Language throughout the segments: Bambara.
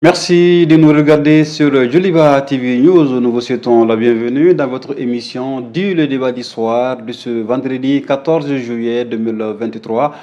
Merci de nous regarder sur Djoliba TV News. Nous vous souhaitons la bienvenue dans votre émission du Le débat du soir de ce vendredi 14 juillet 2023.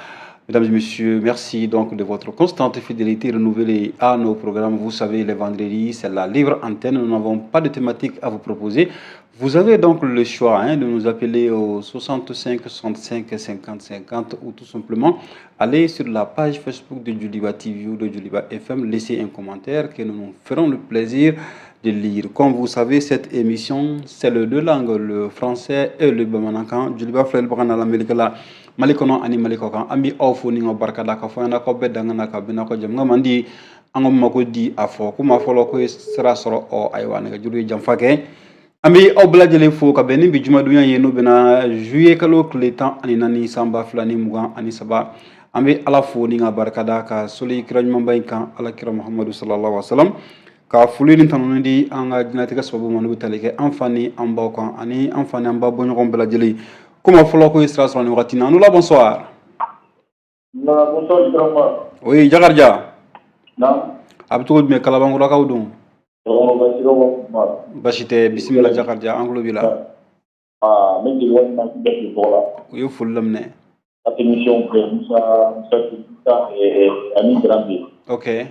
Mesdames et messieurs, merci donc de votre constante fidélité renouvelée à nos programmes. Vous savez, les vendredis, c'est la libre antenne. Nous n'avons pas de thématique à vous proposer. Vous avez donc le choix, hein, de nous appeler au 65 65 50 50 ou tout simplement aller sur la page Facebook de Djoliba TV ou de Djoliba FM, laisser un commentaire que nous nous ferons le plaisir de lire. Comme vous savez, cette émission, c'est le deux langues, le français et le bamanankan. Djoliba filɛ bagan la Mali kɔnɔ ani Mali kɔ kan. An bɛ aw fo ni ka barika da ka fɔ ɲɛna k'aw bɛɛ dangana ka bɛn n'aw ka jamukan man di an ko ma ko di a fɔ ko maa fɔlɔ ko ye sira sɔrɔ. Ɔ ayiwa, nɛgɛjuru ye janfa kɛ. An bɛ aw bɛɛ lajɛlen fo ka bɛn ni bi jumadonya ye, n'o bɛna juillet kalo tile 14 san 2023. An bɛ Ala fo ni ka barikada ka soli kira ɲumanba in kan, Ala kira Muhamadu sallallahu alaihi wa sallam, ka foli ni tanuni di an ka diɲɛlatigɛ sababu ma, n'o bɛ tali kɛ an fa ni an baw kan ani an fa ni an ba bɔɲɔgɔn bɛɛ lajɛlen. Komi fɔlɔ ko ye sira sɔrɔ nin wagati in na. An bonsoir. Bonsoir, Jirama. Oui, Jakarija. Naam. A bɛ cogo jumɛn, Kalabankɔrɔkaw don? Basi. Basi tɛ. Bisimila Jakarija, an tulo b'i la. Ah, n bɛ jeli walima bɛɛ k'i tɔgɔ la. U ye foli daminɛ. Ka technicien bɛɛ, Musa, Musa, Musa ani Drambe. Ok. An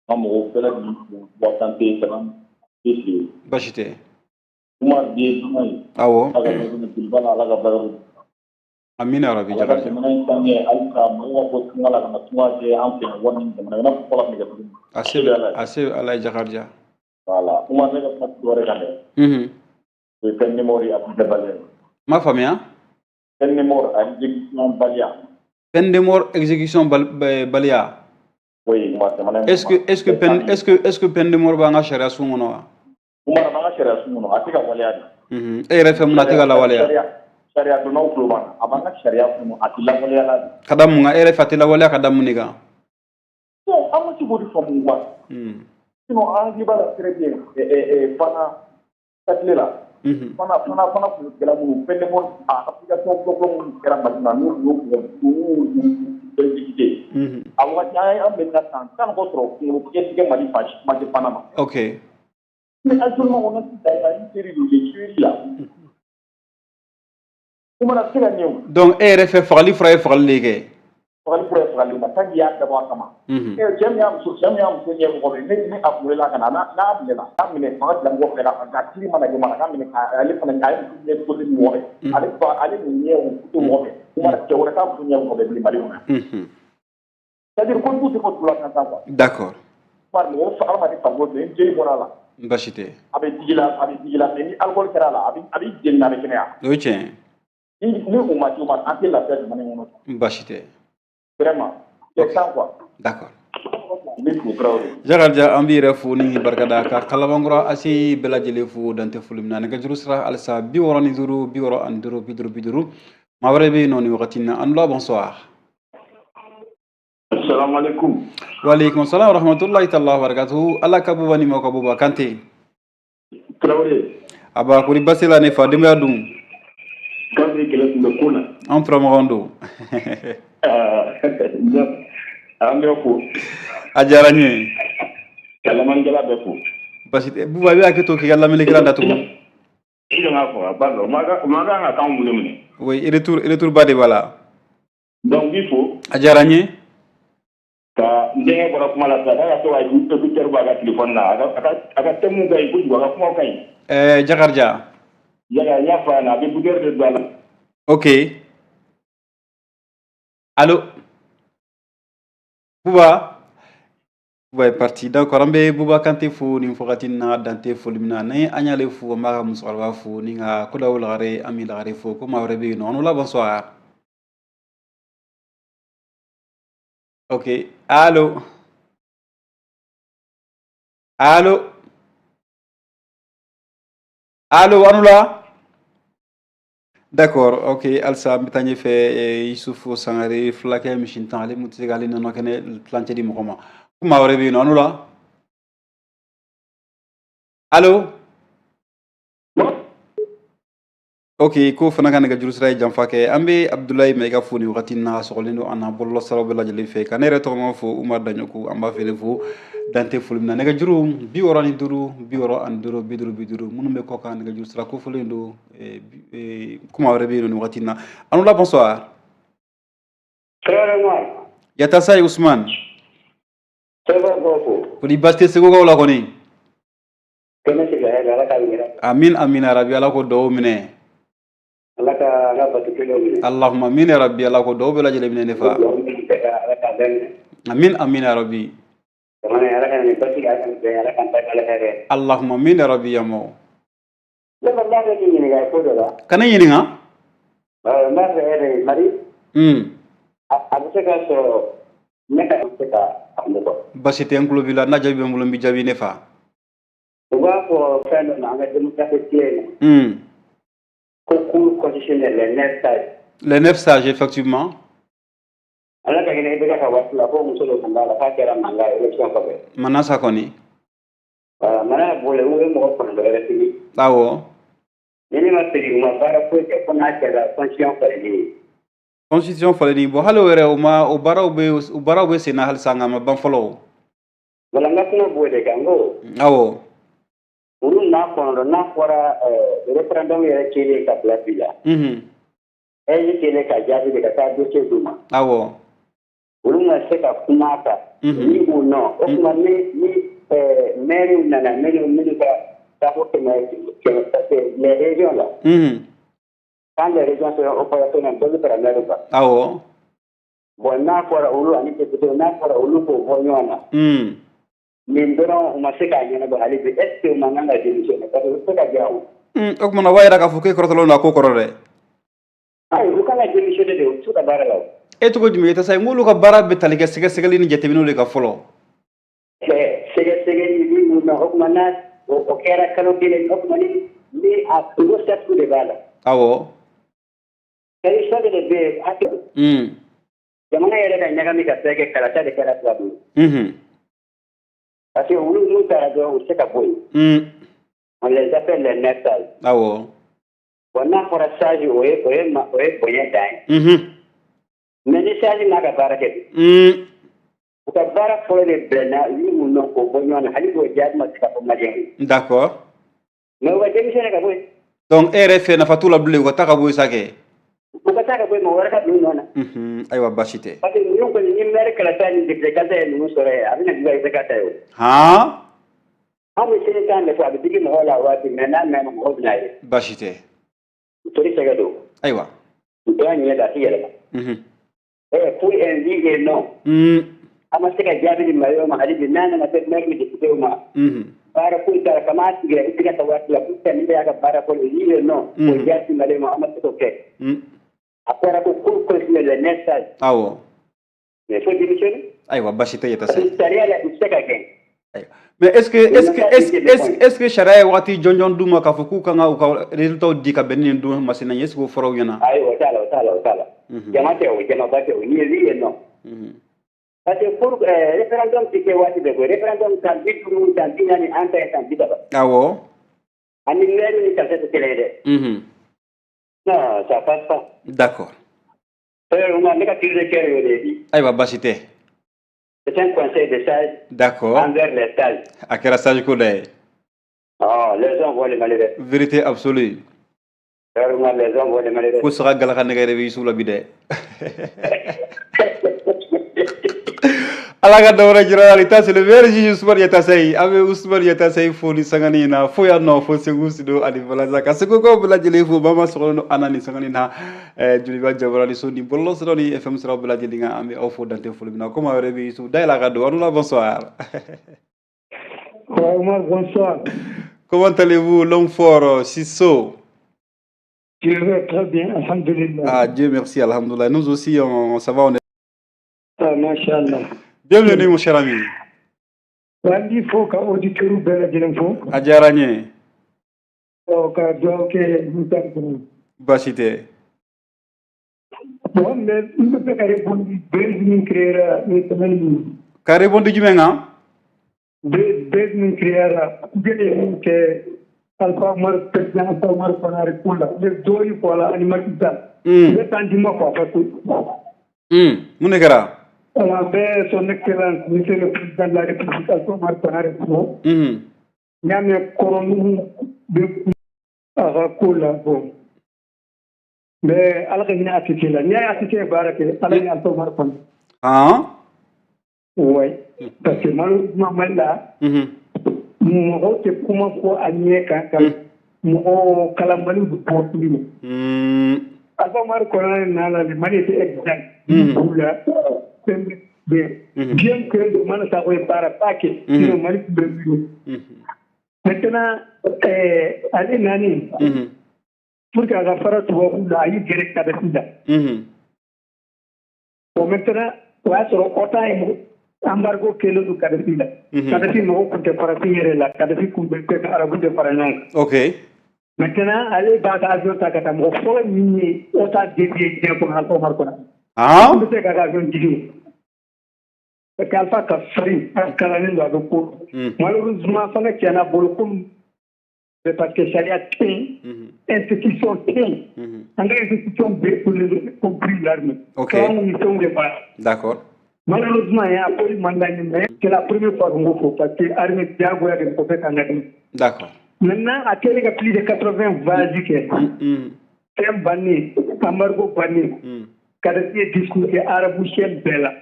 ka mɔgɔw bɛɛ lajɛlen fo, Buwa Kante, Salam Sise. Basi tɛ. Kuma di ye juma ye. Awɔ. Ala ka jeliba la, Ala ka barika. Amina rabi. Ala ka Jakarija. jamana in sanɲɛ halisa, mɔgɔw ka bɔ tunga la ka na tunga kɛ an fɛ yan wari ni jamana i n'a fɔ fɔlɔ tun bɛ kɛ cogo min. A se bɛ, a se bɛ Ala ye, Jakarija. Voilà. Kuma ne ka kuma dɔ wɛrɛ kan dɛ. O ye peine de mort ye, a baliya. N m'a faamuya. Peine de mort a exécution baliya. Peine de mort exécution baliya. Oui, ma jamana in Est-ce que peine de mort b'an ka sariya sun kɔnɔ wa? Kuma na an ka sariya sun kɔnɔ, a tɛ ka waleya de. E yɛrɛ fɛ mun na a tɛ ka lawaleya? Sariya donnaw tulo b'an na, a b'an ka sariya kɔnɔ, a tɛ lawaleya la de. Ka da mun kan? E yɛrɛ fɛ a tɛ lawaleya ka da mun de kan? Bon, an ma se k'o de faamu quoi. Sinon an hakili b'a la très bien, fana Châtelet la. Fana kuntigɛla minnu, peine de mort a application fɔlɔ minnu kɛra Mali la, n'u y'u exécuté. A waati an ye an bɛ na san 10 kɔ sɔrɔ kunkolo tigɛ tigɛ Mali fan si kuma tɛ fana ma. Ok. Mais actuellement, on assiste à une série de tueries là. Kuma na se ka ɲɛ o. Donc e yɛrɛ fɛ, fagali fura ye fagali de kɛ. Fagali fura ye fagali ma tant qu'il y'a dabɔ a kama. Cɛ min y'a muso, cɛ min y'a muso ɲɛ mɔgɔ min ni a bolila ka na n'a minɛna, n'a minɛ fanga tigilamɔgɔw fɛ ka kiiri mana kɛ ma, a ka minɛ ka ale fana a ye muso ɲɛ côté mɔgɔ bɛ ale fa ale nin ɲɛ o côté mɔgɔ bɛ kuma cɛ wɛrɛ t'a muso ɲɛ mɔgɔ bɛ bilen Mali kɔnɔ. C'est à dire ko t'u tɛ ko tula kan tan quoi. D'accord. Bari mɔgɔ fa hadamaden farikolo fɛ, ni jeli bɔra a la. Basi tɛ. A bɛ digi la, a bɛ digi la, mais ni alcool kɛra a la, a bɛ jeni, a bɛ kɛnɛya. O ye tiɲɛ ye. Ni o ma di o ma, an tɛ lafiya jamana in kɔnɔ. Basi tɛ. Vraiment, c'est ça quoi. D'accord. N bɛ fo Tarawele. Jakarija, an b'i yɛrɛ fo ni barikada ka Kalabankɔrɔ ase bɛɛ lajɛlen fo dantɛ foli min na. Nɛgɛjuru sira halisa 65 65 50 50. Maa wɛrɛ bɛ yen nɔ nin wagati in na. An la, bonsoir. Assalamu alaikum. Waaleykum salam wa rahmatullahi taala wa barakatuhu. Ala ka buba ni ma ka buba Kante. Tarawele. Aba kori basi la ne fa denbaya dun? K'an bɛ kɛlɛ tun bɛ ko la. An turamaganw don. An bɛ fo. A diyara n ye. Ka lamɛnnikɛla bɛɛ fo. Basi tɛ Buba, i bɛ hakɛ to k'i ka lamɛnnikɛla datugu. I dɔn k'a fɔ a ba dɔn o ma kan ka k'anw bolo minɛ. Oui, retour ba de b'a la. Donc n b'i fo. A diyara n ye. Ka n denkɛ bɔra kuma la sisan k'a ka to ka écouteur bɔ a ka téléphone na, a ka thème ka ɲi kojugu, a ka kumaw ka ɲi. Ɛɛ, Jakarija. Yala n y'a fɔ a ɲɛna, a bɛ écouteur de don a la. Ok, allo Buba. Buba est parti. D'accord, an bɛ Buba Kante fo nin wagati in na dante foli min na. Ni an y'ale fo, an b'a ka musokɔrɔba fo ni ka Kodaw Lagare, Ami Lagare fo. Ko maa wɛrɛ bɛ yen nɔ. An la, bonsoir. Ok, allo, allo, allo, Anula. D'accord, ok, halisa an bɛ taa ɲɛfɛ. Yusufu Sangare, fulakɛ misintan, ale mun tɛ se k'ale nɔnɔ kɛnɛ tilancɛ di mɔgɔ ma. Ko maa wɛrɛ bɛ yen nɔ. Anula, allo. Ok, ko fana ka nɛgɛjuru sira ye janfa kɛ. An bɛ Abdoulaye Mayiga fo nin wagati in na, sɔgɔlen don an na bɔlɔlɔ siraw bɛɛ lajɛlen fɛ. Ka ne yɛrɛ tɔgɔma fo, Umar Daɲɔgɔ, an b'a fɛnɛ fo dante foli min na. Nɛgɛjuru 65 65 50 50. Minnu bɛ kɔ kan, nɛgɛjuru sira kofɔlen don. Kuma wɛrɛ bɛ yen nɔ nin wagati in na. Anoula, bonsoir. Yatasayi Ousmane. Kodi baasi tɛ Segukaw la kɔni? Amin, amin rabi. Ala ko dɔw minɛ. Ala ka an ka bato kelenw minɛ. Allahumma amin ya rabbi. Ala ko dɔw bɛɛ lajɛlen minɛ ne fa. Ala ka bɛɛ minɛ. Amin, amin ya rabbi. Jamana, Ala ka nin basigi, Ala ka nin bɛn, Ala k'an ta kɛ Ala hɛrɛ. Allahumma amin ya rabbi ya mɔ. Ne kɔni b'a fɛ k'i ɲininka ko dɔ la. Ka ne ɲininka? N b'a fɛ yɛrɛ Mali. A bɛ se ka sɔrɔ ne ka se ka a mɔgɔ. Basi tɛ, n tulo b'i la. N'a jaabi bɛ n bolo, n bɛ jaabi ne fa. U b'a fɔ fɛn dɔ ma an ka démocratie tile in na. Ko Cour constitutionnelle, les 9 sages. Les 9 sages, effectivement. Ala ka hinɛ i bɛ ka waati la, ko muso dɔ tun b'a la k'a kɛra mankan ye élection kɔfɛ. Manasa kɔni. Voilà, mana bɔlen, u ye mɔgɔ 9 wɛrɛ sigi. Ni ne ma segin, u ma baara foyi kɛ fo n'a kɛra constitution falenni ye. Constitution falenni, bon, hali o yɛrɛ o ma, o baaraw bɛ sen na halisa, nka a ma ban fɔlɔ o. Voilà, n ka kuma b'o de kan n ko. Olu maa 9, n'a fɔra référendum yɛrɛ kɛlen ka bila bi la. AIGE kɛlen ka jaabi de ka taa dossier d'u ma. Olu ma se ka kuma a kan. Ni ou non, o tuma ni maire nana, minnu ka tako 100 100, parce que les régions là. Quand les régions seront opérationnelles, dɔ bɛ fara maire kan. Bon, n'a fɔra olu ani député, n'a fɔra olu k'o bɔ ɲɔgɔn na. Nin dɔrɔn, u ma se k'a ɲɛnabɔ hali bi, est ce que u man kan ka démissionner? Parce que u tɛ se ka jira o. O kumana o b'a yira k'a fɔ k'e kɔrɔtɔlen don a ko kɔrɔ dɛ. Ayi, u kan ka démissionner de, u tɛ se ka baara la o. E cogo jumɛn i tɛ sa n k'olu ka baara bɛ tali kɛ sɛgɛsɛgɛli ni jateminɛw de kan fɔlɔ? Sɛgɛsɛgɛli ni mun na, o tuma n'a o kɛra kalo 1, o tuma ni a kungo statut de b'a la. C'est fɛn de bɛ yen hakɛ. Jamana yɛrɛ ka ɲagami ka fɛn kɛ, kalata de kɛra fila bolo. Parce que olu n'u taara dɔrɔn, u tɛ se ka bɔ yen. On les appelle les 9 sages. Bon, n'a fɔra sage, o ye bonya dan ye. Mais ni sage n'a ka baara kɛ dun. U ka baara fɔlɔ de bɛnna oui ou non k'o bɔ ɲɔgɔn na, hali k'o jaabi ma se ka fɔ maliyɛn ye. Mais u ka démissionner ka bɔ yen. Donc e yɛrɛ fɛ, nafa t'u la bilen, u ka taa ka bɔ yen sa kɛ. U ka taa ka bɔ yen, mɔgɔ wɛrɛ ka don u nɔ na. Ayiwa, baasi tɛ. Parce que ninnu kɔni, ni maire kalata ni député kalata ye ninnu sɔrɔ yen, a bɛna juguya i bɛ ka ta ye o. Anw bɛ sini kan de fɔ, a bɛ digi mɔgɔw la waati, mais n'a mɛnna, mɔgɔw bɛna ye. Baasi tɛ. Tori sɛgɛ don. Ayiwa. U y'a ɲɛ da, a ti yɛlɛma. Pour un oui et non. An ma se ka jaabi di maliyɛnw ma hali bi, n'a nana se maire ni député ma. Baara foyi t'a la, kama sigira i tɛgɛ ka waati la, pour que nin bɛɛ y'a ka baara fɔlɔ, oui et non. O jaabi di maliyɛnw ma, an ma se k'o kɛ. A fɔra ko Cour constitutionnelle, les 9 sages. Mais il faut démissionner. Ayiwa, baasi tɛ, yɛrɛ Parce que sariya la, u tɛ se ka gɛn. Ayiwa. Mais est-ce que sariya ye waati jɔnjɔn d'u ma k'a fɔ k'u kan ka u ka résultat di ka bɛn ni nin don masina ye? Est-ce que o fɔra u ɲɛna? Ayi, o t'a la, o t'a la, o t'a la. Jama tɛ o, jamaba tɛ o, ni ye oui et non. Parce que pour référendum tɛ kɛ waati bɛɛ koyi. Référendum san 50, san 40, an ta ye san 30. Ani maire ni kalata tɛ kelen ye dɛ. Non, ça passe pas. Frère Oumar, ne ka cri de cœur y'o de ye bi. Ayiwa, baasi tɛ. C'est un conseil de sage envers les sages. A kɛra sage ko da ye. Oh, les hommes vont les malheureux. Vérité absolue. Frère Oumar, les hommes vont les malheureux. Ko saga galaka nɛgɛ yɛrɛ bɛ Yusu la bi dɛ. Ala ka dɔwɛrɛ jira la, ta c'est le meilleur juge, Ousmane Yatassay. An bɛ Ousmane Yatassay fo ni sangani in na fo yan nɔ, fo Segu Sido ani Balasa ka Segukaw bɛɛ lajɛlen fo. Mama sɔgɔlen don an na nin sangani na Joliba Jabarani so ni bɔlɔlɔ siraw ni FM siraw bɛɛ lajɛlen kan. An bɛ aw fo dante foli min na. Komi aw yɛrɛ bɛ Yusu dayɛlɛ a ka don. Anoula, bonsoir. Ouais, Omar, bonsoir. Comment allez-vous, l'homme fort Sisso? Je vais très bien, alhamdulillah. Ah, Dieu merci, alhamdulillah. Nous aussi, ça va, on est. Ah, mashallah. Bienvenue, mon cher ami. Wa n b'i fo ka auditeur bɛɛ lajɛlen fo. A diyara n ye. Ɔ, ka dugawu kɛ Musa kɔnɔ. Baasi tɛ. Bon, mais n bɛ fɛ ka répondre buzz min créera ni semaine min. Ka répondre jumɛn kan? Buzz min créera, Google ye min kɛ. Alpha Oumar, président Alpha Oumar Konaré ko la, n bɛ dɔɔnin fɔ a la ani Macky Sall. N bɛ temps d'i ma quoi, parce que. Mun de kɛra? Voilà, n bɛ son excellence monsieur le président de la République Alpha Oumar Konaré fo. N y'a mɛn kɔrɔnugu bɛ a ka ko la, bon. N bɛ Ala ka hinɛ ATT la. N'i y'a ye ATT ye baara kɛ, Ala ni Alpha Oumar Konaré. Oui, parce que malheureusement Mali la, mɔgɔw tɛ kuma fɔ a ɲɛ kan ka mɔgɔ kalanbaliw bɛ bɔ fili ma. Alpha Oumar Konaré nana, le Mali était exempt. Dugu la fɛn bɛ bien que Mana Sakɔ ye baara ba kɛ, sinon Mali tun bɛ wuli. Maintenant ale nani pour que a ka fara tubabuw la, a y'i gɛrɛ Kadhafi la. Bon, maintenant o y'a sɔrɔ OTAN ye embargo kɛlen don Kadhafi la. Kadhafi mɔgɔw tun tɛ farafin yɛrɛ la, Kadhafi tun bɛ kɛ ka arabu de fara ɲɔgɔn kan. Maintenant ale b'a ka avion ta ka taa, mɔgɔ fɔlɔ min ye OTAN dévier diɲɛ kɔnɔ, Alpha Oumar Konaré. N bɛ se k'a ka avion jigin parce que Alpha ka farin, a kalannen don, a bɛ ko. Malheureusement fanga tiɲɛna bolo komi parce que sariya tɛ yen, institution tɛ yen. An ka institution bɛɛ tolen don, y compris l'armée. Anw ni fɛnw de b'a la. Malheureusement, a fɔli man d'an ye, mais c'est la première fois que n ko fɔ parce que armée diyagoya de mɔgɔ bɛ k'an ka di. Maintenant a kɛlen ka plus de 80 voyages kɛ, fɛn bannen, embargo bannen, Kadhafi ye discours kɛ arabu chaîne bɛɛ la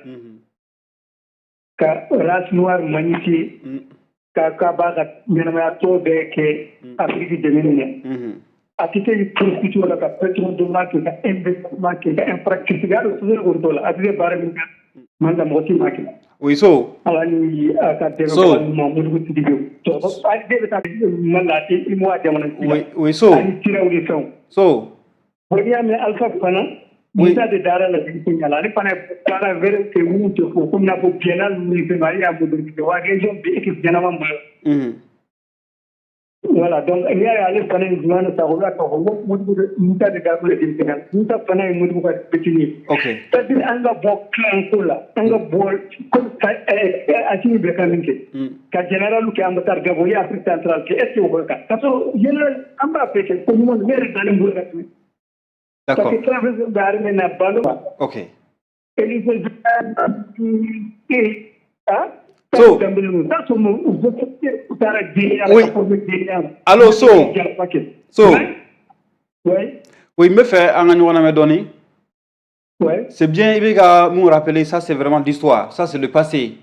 ka race noire magnifier, ka b'a ka ɲɛnamaya tɔ bɛɛ kɛ Afrique dɛmɛni na. ATT y'i profité o la ka pétrodollar kɛ, ka investissement kɛ, ka infrastructure, hali société kɔni t'o la. ATT baara min kɛ Mali la, mɔgɔ si m'a kɛ. Oui, so. Ala ni a ka dɛmɛbaga ɲuman Modibo Sidibe, ATT bɛ taa Mali la, a tɛ UEMOA jamana si la. Oui, oui, so. Ani siraw ni fɛnw. So. Bon, n'i y'a mɛn Alpha fana, Musa de dara la denmisɛnninya la, ale fana ye baara wɛrɛ kɛ minnu tɛ fɔ komi n'a fɔ biennale ninnu ni fɛn, ale y'a moderniser wa région bɛɛ équipe ɲɛnama b'a la. Voilà, donc n'i y'a ye ale fana ye Zoumana Sakɔ, olu y'a fɔ ko Modibo Musa de dara la denmisɛnninya la, Musa fana ye Modibo ka petit ye. C'est-à-dire an ka bɔ clan ko la, an ka bɔ comme Assimi bɛ ka min kɛ ka général kɛ ambassade Gabon ye, Afrique centrale kɛ, est-ce que o bɛ kan ka sɔrɔ général an b'a bɛɛ kɛ ko ɲuman, ne yɛrɛ dalen bolo ka tɛmɛ. Parce que traversé bɛ armée na balo. Élysée ah. So. Oui. Allo, so. So. Oui. Oui, n bɛ fɛ an ka ɲɔgɔn lamɛn dɔɔni. Oui. C'est bien, i bɛ ka mun rappeler, ça c'est vraiment l'histoire, ça c'est le passé.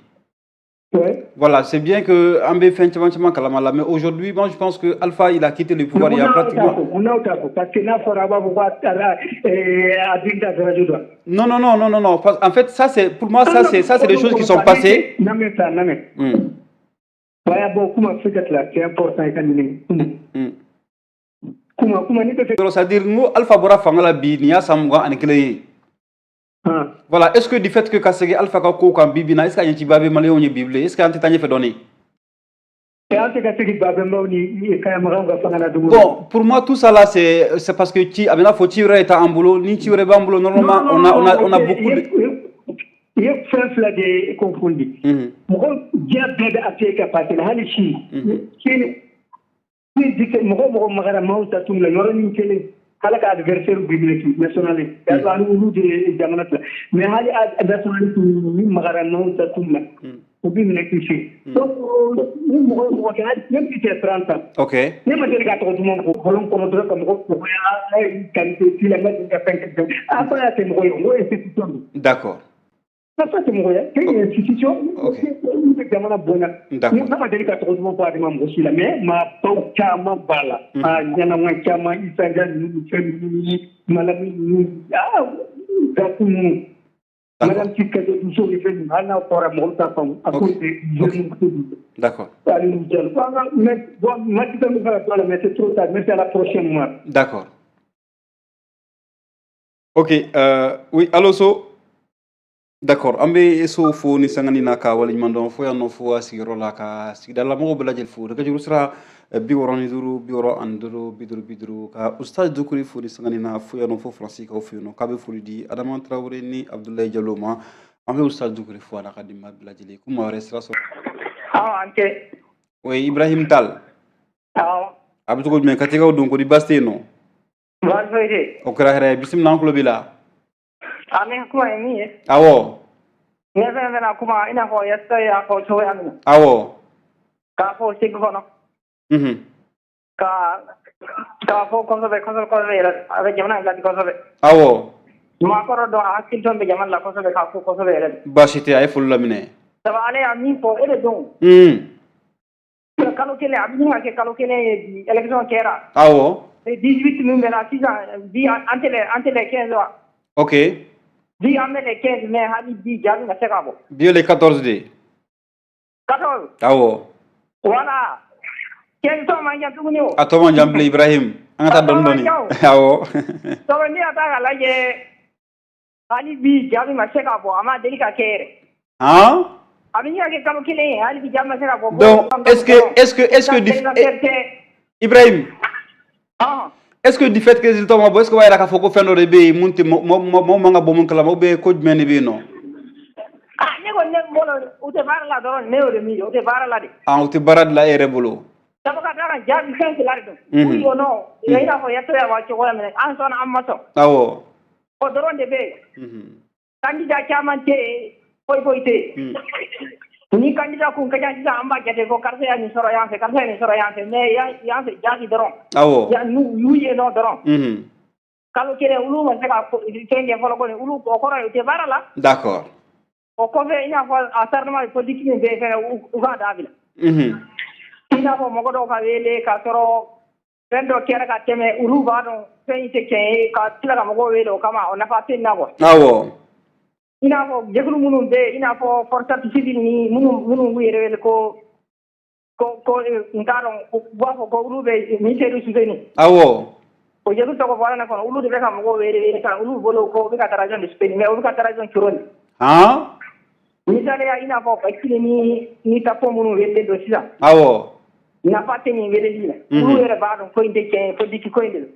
Oui. Voilà, c'est bien que an bɛ fɛn caman caman kalama la, mais aujourd'hui, moi je pense que Alpha, il a quitté le pouvoir il y a pratiquement. Munna t'a fɔ? Parce que n'a fɔra a b'a fɔ ko a taara a den ta radio la. Non, non, non, non, non, non. En fait, ça c'est pour moi, ça c'est des choses qui sont passées. Namɛ sa namɛ. Waya bon, kuma fɛ la, c'est important i ka ɲini. Kuma kuma ni bɛ fɛ. C'est-à-dire n ko Alpha bɔra fanga la bi, nin y'a san 21 ye. Voilà, est-ce que du fait que ka segin Alpha ka ko kan bi bi in na, est-ce que a ɲɛciba bɛ maliyɛnw ye bi bilen? Est-ce que an tɛ taa ɲɛfɛ dɔɔni? An tɛ ka segin Babɛnbaw ni Kayamagaw ka fanga la dugu. Bon, pour moi tout ça là, c'est parce que ci a bɛ n'a fɔ ci wɛrɛ t'an bolo, ni ci wɛrɛ b'an bolo, normalement on a beaucoup de. I ye fɛn fila de confondu. Mɔgɔ diɲɛ bɛɛ bɛ appuyer ka passer la, hali sini. Sini ni mɔgɔ mɔgɔ magara maaw ta tun la yɔrɔnin kelen, ala ka adversaire b'i minɛ k'i nationaliste y'a ani olu de ye jamana fila, mais hali nationaliste ni magara maaw ta tun la, u b'i minɛ k'i sigi. Donc ni mɔgɔ ye mɔgɔ kɛ, hali même si c'est 30 ans. Ne ma deli ka tɔgɔ duman fɔ bɔlɔn kɔnɔ dɔrɔn ka mɔgɔ dɔgɔya, n'a ye qualité ci la, n ma deli ka fɛn kɛ. A fana y'a kɛ mɔgɔ ye, n ko institution don. Nafa tɛ mɔgɔ ye, c'est une institution min bɛ jamana bonya. Ne ma deli ka tɔgɔ duman fɔ a ma mɔgɔ si la, mais maabaw caman b'a la. A ɲɛnama caman, Isaja ninnu, fɛn ninnu ni Malami ninnu, aa Gaku ninnu. Madame Tikadjo muso ni fɛn ninnu, hali n'a fɔra mɔgɔw t'a faamu a ko c'est jeune. Aliou Diallo. Mais bon, Macky Sall fana to la, mais c'est trop tard. Merci, à la prochaine moi. D'accord. Ok, oui, allo So. D'accord, an bɛ so fo ni sangani na ka waleɲuman dɔn fo yan nɔ, fo a sigiyɔrɔ la, ka sigidalamɔgɔw bɛɛ lajɛlen fo. Nɛgɛjuru sira 65 65 50 50. Ka Ustaz Dukuri fo ni sangani na fo yan nɔ, fo Faransi kaw fɛ yen nɔ, k'a bɛ foli di Adama Tarawele ni Abdoulaye Diallo ma. An bɛ Ustaz Dukuri fo a n'a ka denbaya bɛɛ lajɛlen. Ko maa wɛrɛ sira sɔrɔ. Awɔ, an cɛ. Oui, Ibrahim Tal. Awɔ. A bɛ cogo jumɛn, Katikaw dun, ko di, baasi tɛ yen nɔ? Baasi foyi tɛ yen. O kɛra hɛrɛ ye. Bisimila, an tulo b'i la. A ne ka kuma ye min ye. Awɔ. Ne fɛn bɛna kuma i n'a fɔ Yasita y'a fɔ cogoya min na. Awɔ. K'a fɔ segu kɔnɔ. Ka k'a fɔ kosɛbɛ kosɛbɛ kosɛbɛ yɛrɛ, a bɛ jamana in ladi kosɛbɛ. Awɔ. Maakɔrɔ dɔn, a hakili tɔn bɛ jamana la kosɛbɛ, k'a fɔ kosɛbɛ yɛrɛ. Baasi tɛ, a ye foli laminɛ. Sabu ale y'a min fɔ, e de don. Kalo kelen, a bɛ ɲini ka kɛ kalo kelen ye bi, élection kɛra. Awɔ. 18 min bɛna sisan bi, an tɛ le 15 wa? Ok. Bi an bɛ le 15, mais hali bi jaabi ma se ka bɔ. Bi ye le 14 de. 14. Awɔ. Voilà. 15 tɔ man jan tuguni o. A tɔ man jan bilen, Ibrahim. An ka taa dɔɔni dɔɔni. Awɔ. Sabu n'i y'a ta k'a lajɛ, hali bi jaabi ma se ka bɔ, a ma deli ka kɛ yɛrɛ. Han? A bɛ ɲini ka kɛ kalo kelen ye, hali bi jaabi ma se ka bɔ. Donc est-ce que du Ibrahim, est-ce que du fait que résultat ma bɔ, est-ce que o b'a yira k'a fɔ ko fɛn dɔ de bɛ yen mun tɛ mɔgɔ man ka bɔ mun kalama, ou bien ko jumɛn de bɛ yen nɔ? Ah, ne kɔni ne bolo, u tɛ baara la dɔrɔn, ne y'o de miiri, u tɛ baara la de. Ah, u tɛ baara de la e yɛrɛ bolo. Sabu ka d'a kan, jaabi fɛn fila de don. Oui ou non, i n'a fɔ Yatɔ y'a fɔ cogoya min na, an sɔnna, an ma sɔn. Awɔ. O dɔrɔn de bɛ yen. Candidat caman tɛ yen, foyi foyi tɛ yen. Ni candidat kun ka ca sisan, an b'a jate ko karisa ye nin sɔrɔ yan fɛ, karisa ye nin sɔrɔ yan fɛ, mais yan fɛ jaabi dɔrɔn. Awɔ. Yan n'u ye nɔ dɔrɔn. Kalo kelen, olu ma se ka fɛn kɛ fɔlɔ kɔni, olu o kɔrɔ ye u tɛ baara la. D'accord. O kɔfɛ, i n'a fɔ acharnement politique min bɛ yen fɛnɛ, u k'a dabila. I n'a fɔ mɔgɔ dɔw ka wele k'a sɔrɔ fɛn dɔ kɛra ka tɛmɛ, olu b'a dɔn fɛn in tɛ tiɲɛ ye, ka tila ka mɔgɔw wele o kama, o nafa tɛ nin na quoi. Awɔ. I n'a fɔ jɛkulu minnu bɛ yen, i n'a fɔ force civile ni minnu b'u yɛrɛ wele ko n t'a dɔn, u b'a fɔ ko olu bɛ ministère soutenir. Awɔ. O jɛkulu tɔgɔ bɔra ne kɔnɔ, olu de bɛ ka mɔgɔw wele wele ka olu bolo ko u bɛ ka transition de soutenir, mais u bɛ ka transition coron de. Han? Misaliya, i n'a fɔ Bakili ni Tapo minnu wele don sisan. Awɔ. Nafa tɛ nin weleli la. Olu yɛrɛ b'a dɔn ko in tɛ tiɲɛ ye, politique ko in de don.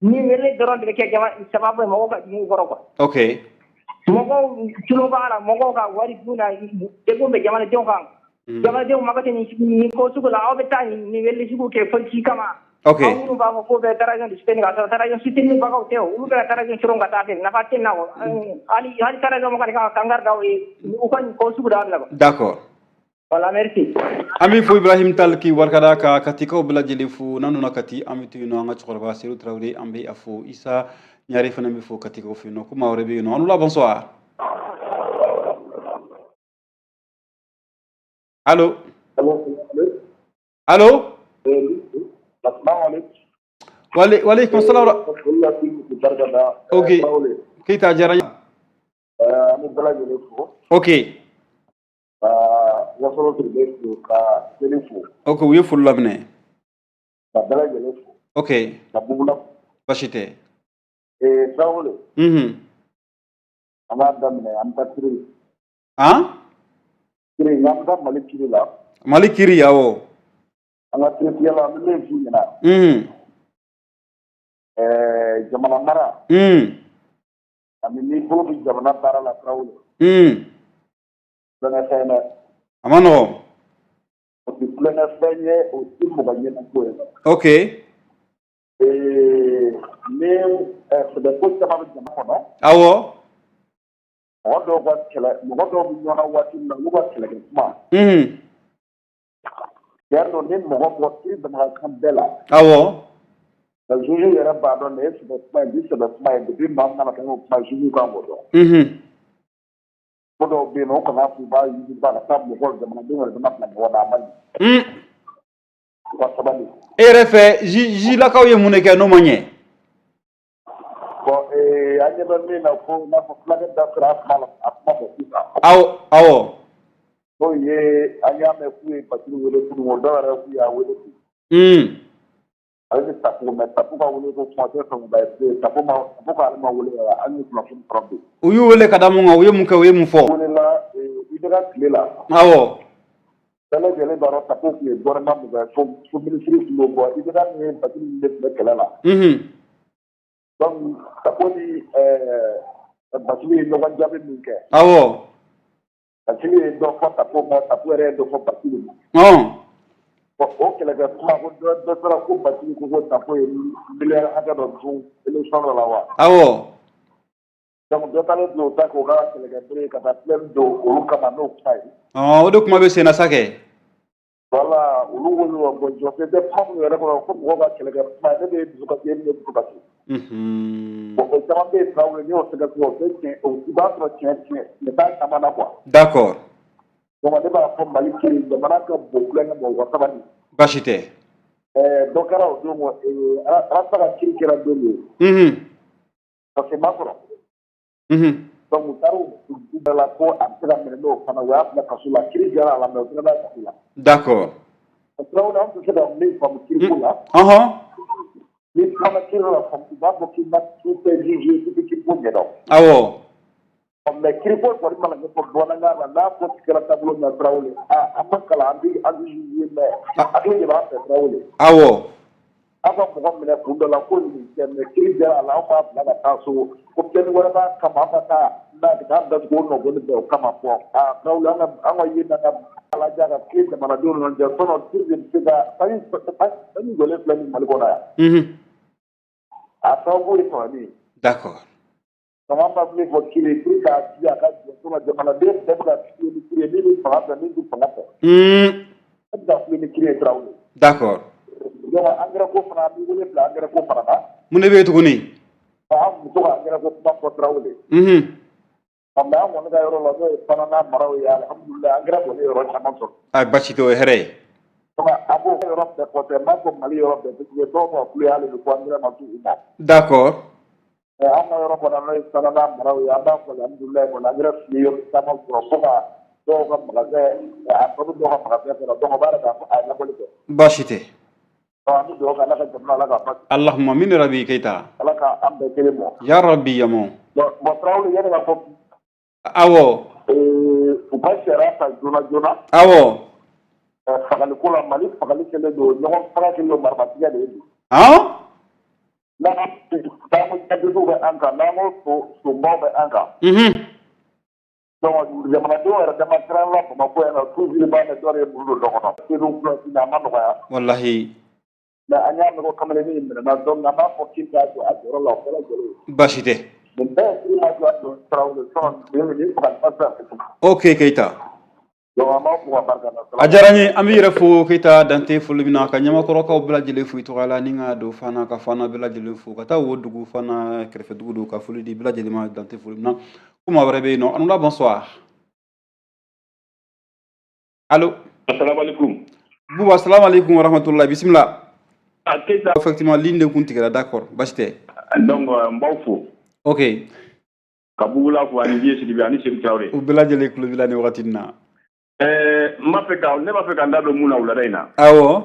Ni wele dɔrɔn de bɛ kɛ jama sababu ye mɔgɔw ka jigin u kɔrɔ quoi. Ok. Mɔgɔw tulo b'a la, mɔgɔw ka wari dun na, degun bɛ jamanadenw kan. Jamanadenw mako tɛ nin ko sugu la, aw bɛ taa nin weleli sugu kɛ politique kama. Ok. Aw minnu b'a fɔ k'u bɛ transition de soutenir, k'a sɔrɔ transition soutenir bagaw tɛ o, olu bɛ ka transition coron ka taa fɛ, nafa tɛ nin na o. Hali transition mɔgɔ de kan ka kangari d'aw ye, u ka nin ko sugu dabila quoi. D'accord. Voilà, merci. An b'i fo, Ibrahim Tal, k'i barikada, ka Katikaw bɛɛ lajɛlen fo. N'an donna Kati, an bɛ to yen nɔ, an ka cɛkɔrɔba Seydou Traoré, an bɛ a fo. Isa Ɲare fana bɛ fo Katikaw fɛ yen nɔ. Ko maa wɛrɛ bɛ yen nɔ. An la, bonsoir. Allo? Allo? Wale waleykum salam. Ok. Keita, diyara n ye. An bɛ bɛɛ lajɛlen fo. Ok. Ka Wasolo Sidibe fo, ka Seli fo. Ok, u ye foli laminɛ. Ka bɛɛ lajɛlen fo. Ok. Ka Bugula. Baasi tɛ. Tarawele. An b'a daminɛ, an bɛ taa kiri. Han? Kiri, an bɛ taa Mali kiri la. Mali kiri, awɔ. An ka kiritigɛla, an bɛ min f'u ɲɛna. Jamana mara. Ani n'i bolo bɛ jamana baara la, Tarawele. Tulonkɛ fɛn dɛ. A ma nɔgɔn. O tɛ tulonkɛ fɛn ye, o tɛ mɔgɔ ɲɛnako ye. Ok. Ni sɛbɛ ko caman bɛ jama kɔnɔ. Awɔ. Mɔgɔ dɔw ka kɛlɛ, mɔgɔ dɔw bɛ ɲɔgɔn na waati min na, olu ka kɛlɛkɛ kuma. Tiɲɛ don, ni mɔgɔ mɔgɔ kiri dama ka kan bɛɛ la. Awɔ. Nka juge yɛrɛ b'a dɔn nin ye sɛbɛ kuma ye, nin sɛbɛ kuma ye, depuis maa min nana kɛ n'o kuma, juge kan k'o dɔn. Ko dɔw bɛ yen nɔ, o kana f'u b'a yuguba ka taa mɔgɔ jamanadenw yɛrɛ dama bila ɲɔgɔn na, a man ɲi. U ka sabali. E yɛrɛ fɛ, jilakaw ye mun de kɛ n'o ma ɲɛ? Bon, an ɲɛ bɛ min na, ko i n'a fɔ fulakɛ da sera a kuma la, a kuma fɔ sisan. Awɔ. N'o ye, an y'a mɛn k'u ye Basiru wele kunun, o dɔw yɛrɛ k'u y'a wele bi. Ale bɛ Tapo, mais Tapo ka wele ko kuma tɛ fɛn ba ye bilen. Tapo ma, Tapo k'ale ma wele yɛrɛ, an ye kunnafoni sɔrɔ bi. U y'u wele ka da mun kan? U ye mun kɛ? U ye mun fɔ? Welela IBK tile la. Awɔ. Bɛɛ lajɛlen b'a dɔn Tapo tun ye gouvernement mun kɛ, fo ministre tun b'o bɔ. IBK ni Basiru de tun bɛ kɛlɛ la. Donc Tapo ni Basiru ye ɲɔgɔn jaabi min kɛ. Awɔ. Basiru ye dɔ fɔ Tapo ma, Tapo yɛrɛ ye dɔ fɔ Basiru ma. O kɛlɛkɛ kuma ko dɔ taara ko Batigi ko Tapo ye miliyari hakɛ dɔ dun élection dɔ la wa? Awɔ. Donc dɔ taalen don o ta k'o ka kɛlɛkɛ bere ka taa plainte don olu kama n'o kuma ye. O de kuma bɛ sen na sa kɛ. Voilà, olu ko bon, jɔsen tɛ kuma minnu yɛrɛ kɔnɔ ko mɔgɔw ka kɛlɛkɛ kuma, ne bɛ dusukasi, e bɛ dusukasi. Bon, o caman bɛ yen, Tarawele, n'i y'o sɛgɛsɛgɛ, o tɛ tiɲɛ, i b'a sɔrɔ tiɲɛ t'a caman na quoi. D'accord. Donc ne b'a fɔ Mali kelen jamana ka bon kulonkɛ ma, u ka sabali. Baasi tɛ. Dɔ kɛra o don, Arasa ka kiiri kɛra don min. Parce que ma sɔrɔ. Donc u taara u bɛɛ la ko a bɛ se ka minɛ n'o fana, u y'a bila kaso la, kiiri jara a la, mais u fana b'a kaso la. D'accord. Tarawele, an tɛ se ka min faamu kiiri ko la. Ni kumana kiiri la, u b'a fɔ k'i ma k'i tɛ juge, k'i tɛ kiiri ko ɲɛdɔn. Awɔ. Mais kiiri ko kɔni mana ɲɛfɔ bamanankan na, n'a fɔ kɛra taabolo min na, Tarawele, an ma kalan, an bɛ juge, mais hakili de b'an fɛ, Tarawele. Awɔ. Aw ka mɔgɔ minɛ kun dɔ la ko nin tɛ, mais kiiri jara a la, aw b'a bila ka taa so ko plainte wɛrɛ b'a kama, aw ka taa n'a ka taa datugu o nɔbɔli bɛɛ o kama. Bɔn, Tarawele, an ka ye n'an ka alaja ka kiiri jamanadenw ni ɲɔgɔn cɛ, sinon kiiri de bɛ se ka sanji jɔlen filɛ nin Mali kɔnɔ yan. A sababu ye sɔrɔli ye. D'accord. Donc an b'a min fɔ kiiri k'a di a ka jɛ, sinon jamanaden bɛɛ bɛ ka fiyɛ ni kiiri ye, min bɛ fanga fɛ, min tɛ fanga fɛ. E bɛ ka fiyɛ ni kiiri ye, Tarawele. D'accord. Donc engrais ko fana, an bɛ wele bila engrais ko fana na. Mun de bɛ yen tuguni? An muso ka engrais ko kuma fɔ, Tarawele. Mais an kɔni ka yɔrɔ la, n'o ye Fana n'a maraw ye, alhamdulilayi, engrais kɔni ye yɔrɔ caman sɔrɔ. A baasi tɛ, o ye hɛrɛ ye. Donc a b'o yɔrɔ bɛɛ fɔ tɛ, n b'a fɔ Mali yɔrɔ bɛɛ, parce que dɔw b'a fɔ hali bi ko engrais ma s'u ma. D'accord. An ka yɔrɔ kɔnɔ, n'o ye Fana n'a maraw ye, an b'a fɔ alhamdulilayi kɔni, engrais ye yɔrɔ caman sɔrɔ fo ka dɔw ka magasin, a tɔ bɛ dɔw ka magasin kɔnɔ, donc o b'a yira k'a fɔ a ye labɔli kɛ. Baasi tɛ. An bɛ dugawu kɛ Ala ka jamana, Ala k'a basigi. Allahumma min rabi Keita. Ala ka an bɛɛ kelen mɔ. Ya Rabbi yamo. Bon, Tarawele, yanni ka fɔ. Awɔ. U ka sariya ta joona joona. Awɔ. Fagaliko la, Mali fagali kɛlen don ɲɔgɔn faga kɛlen don marifatigɛ de ye bi. N'an ko jadisiw bɛ an kan, n'an ko sonbaw bɛ an kan. Donc jamanadenw yɛrɛ dama siran la Bamakɔ yan nɔ, toujours i b'a mɛn dɔ de ye muru don dɔ kɔnɔ. Sedu kulɔsi a ma nɔgɔya. Wallahi. Mais an y'a mɛn ko kamalennin in minɛna, donc an b'a fɔ k'i k'a jɔ a jɔyɔrɔ la, o bɛɛ lajɛlen. Baasi tɛ. Nin bɛɛ ye kiiri ma jɔ a jɔ, Tarawele, sinon nin fagali ma se ka kɛ tugun. Ok Keita. Donc an b'aw fo ka barika da. A diyara n ye, an b'i yɛrɛ fo Keita, dante foli min na ka ɲamakɔrɔkaw bɛɛ lajɛlen fo i tɔgɔ la, ni ka don fana ka fana bɛɛ lajɛlen fo ka taa wo dugu fana kɛrɛfɛ dugu don ka foli di bɛɛ lajɛlen ma, dante foli min na. Ko maa wɛrɛ bɛ yen nɔ, Anula, bonsoir. Allo. Asalaamaaleykum. Buba, salamu aleykum wa rahmatulah, bisimila. A Keita. Effectivement, ligne de kun tigɛra, d'accord, basi tɛ. Donc n b'aw fo. Ok. Ka Bugula fo ani Vieux Sidibe ani Seydou Traoré. U bɛɛ lajɛlen tulo b'i la nin wagati in na. N b'a fɛ ka ne b'a fɛ ka n da don mun na wulada in na. Awɔ.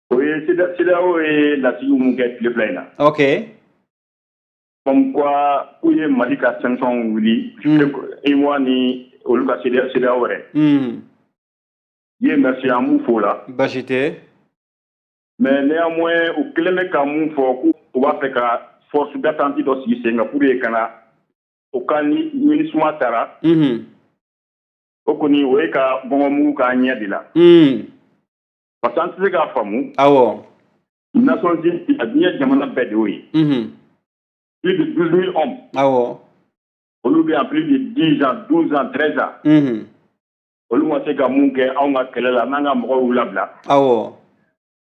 O ye CEDEAO ye lasigi mun kɛ tile 2 in na. Ok. Comme quoi k'u ye Mali ka sanction wuli. UEMOA ni olu ka CEDEAO yɛrɛ. Dieu merci, an b'u fo o la. Basi tɛ. Mais néanmoins, u kɛlen bɛ ka mun fɔ, k'u b'a fɛ ka force d'attente dɔ sigi sen kan pour que ka na o ka ni MINUSMA taara. O kɔni, o ye ka gɔngɔn k'a ɲɛ de la. Parce que an tɛ se k'a faamu. Awɔ. Nations Unies, a diɲɛ jamana bɛɛ de y'o ye. Plus de 12 000 hommes. Awɔ. Olu bɛ yan plus de 10 ans, 12 ans, 13 ans. Olu ma se ka mun kɛ anw ka kɛlɛ la n'an ka mɔgɔw y'u labila. Awɔ.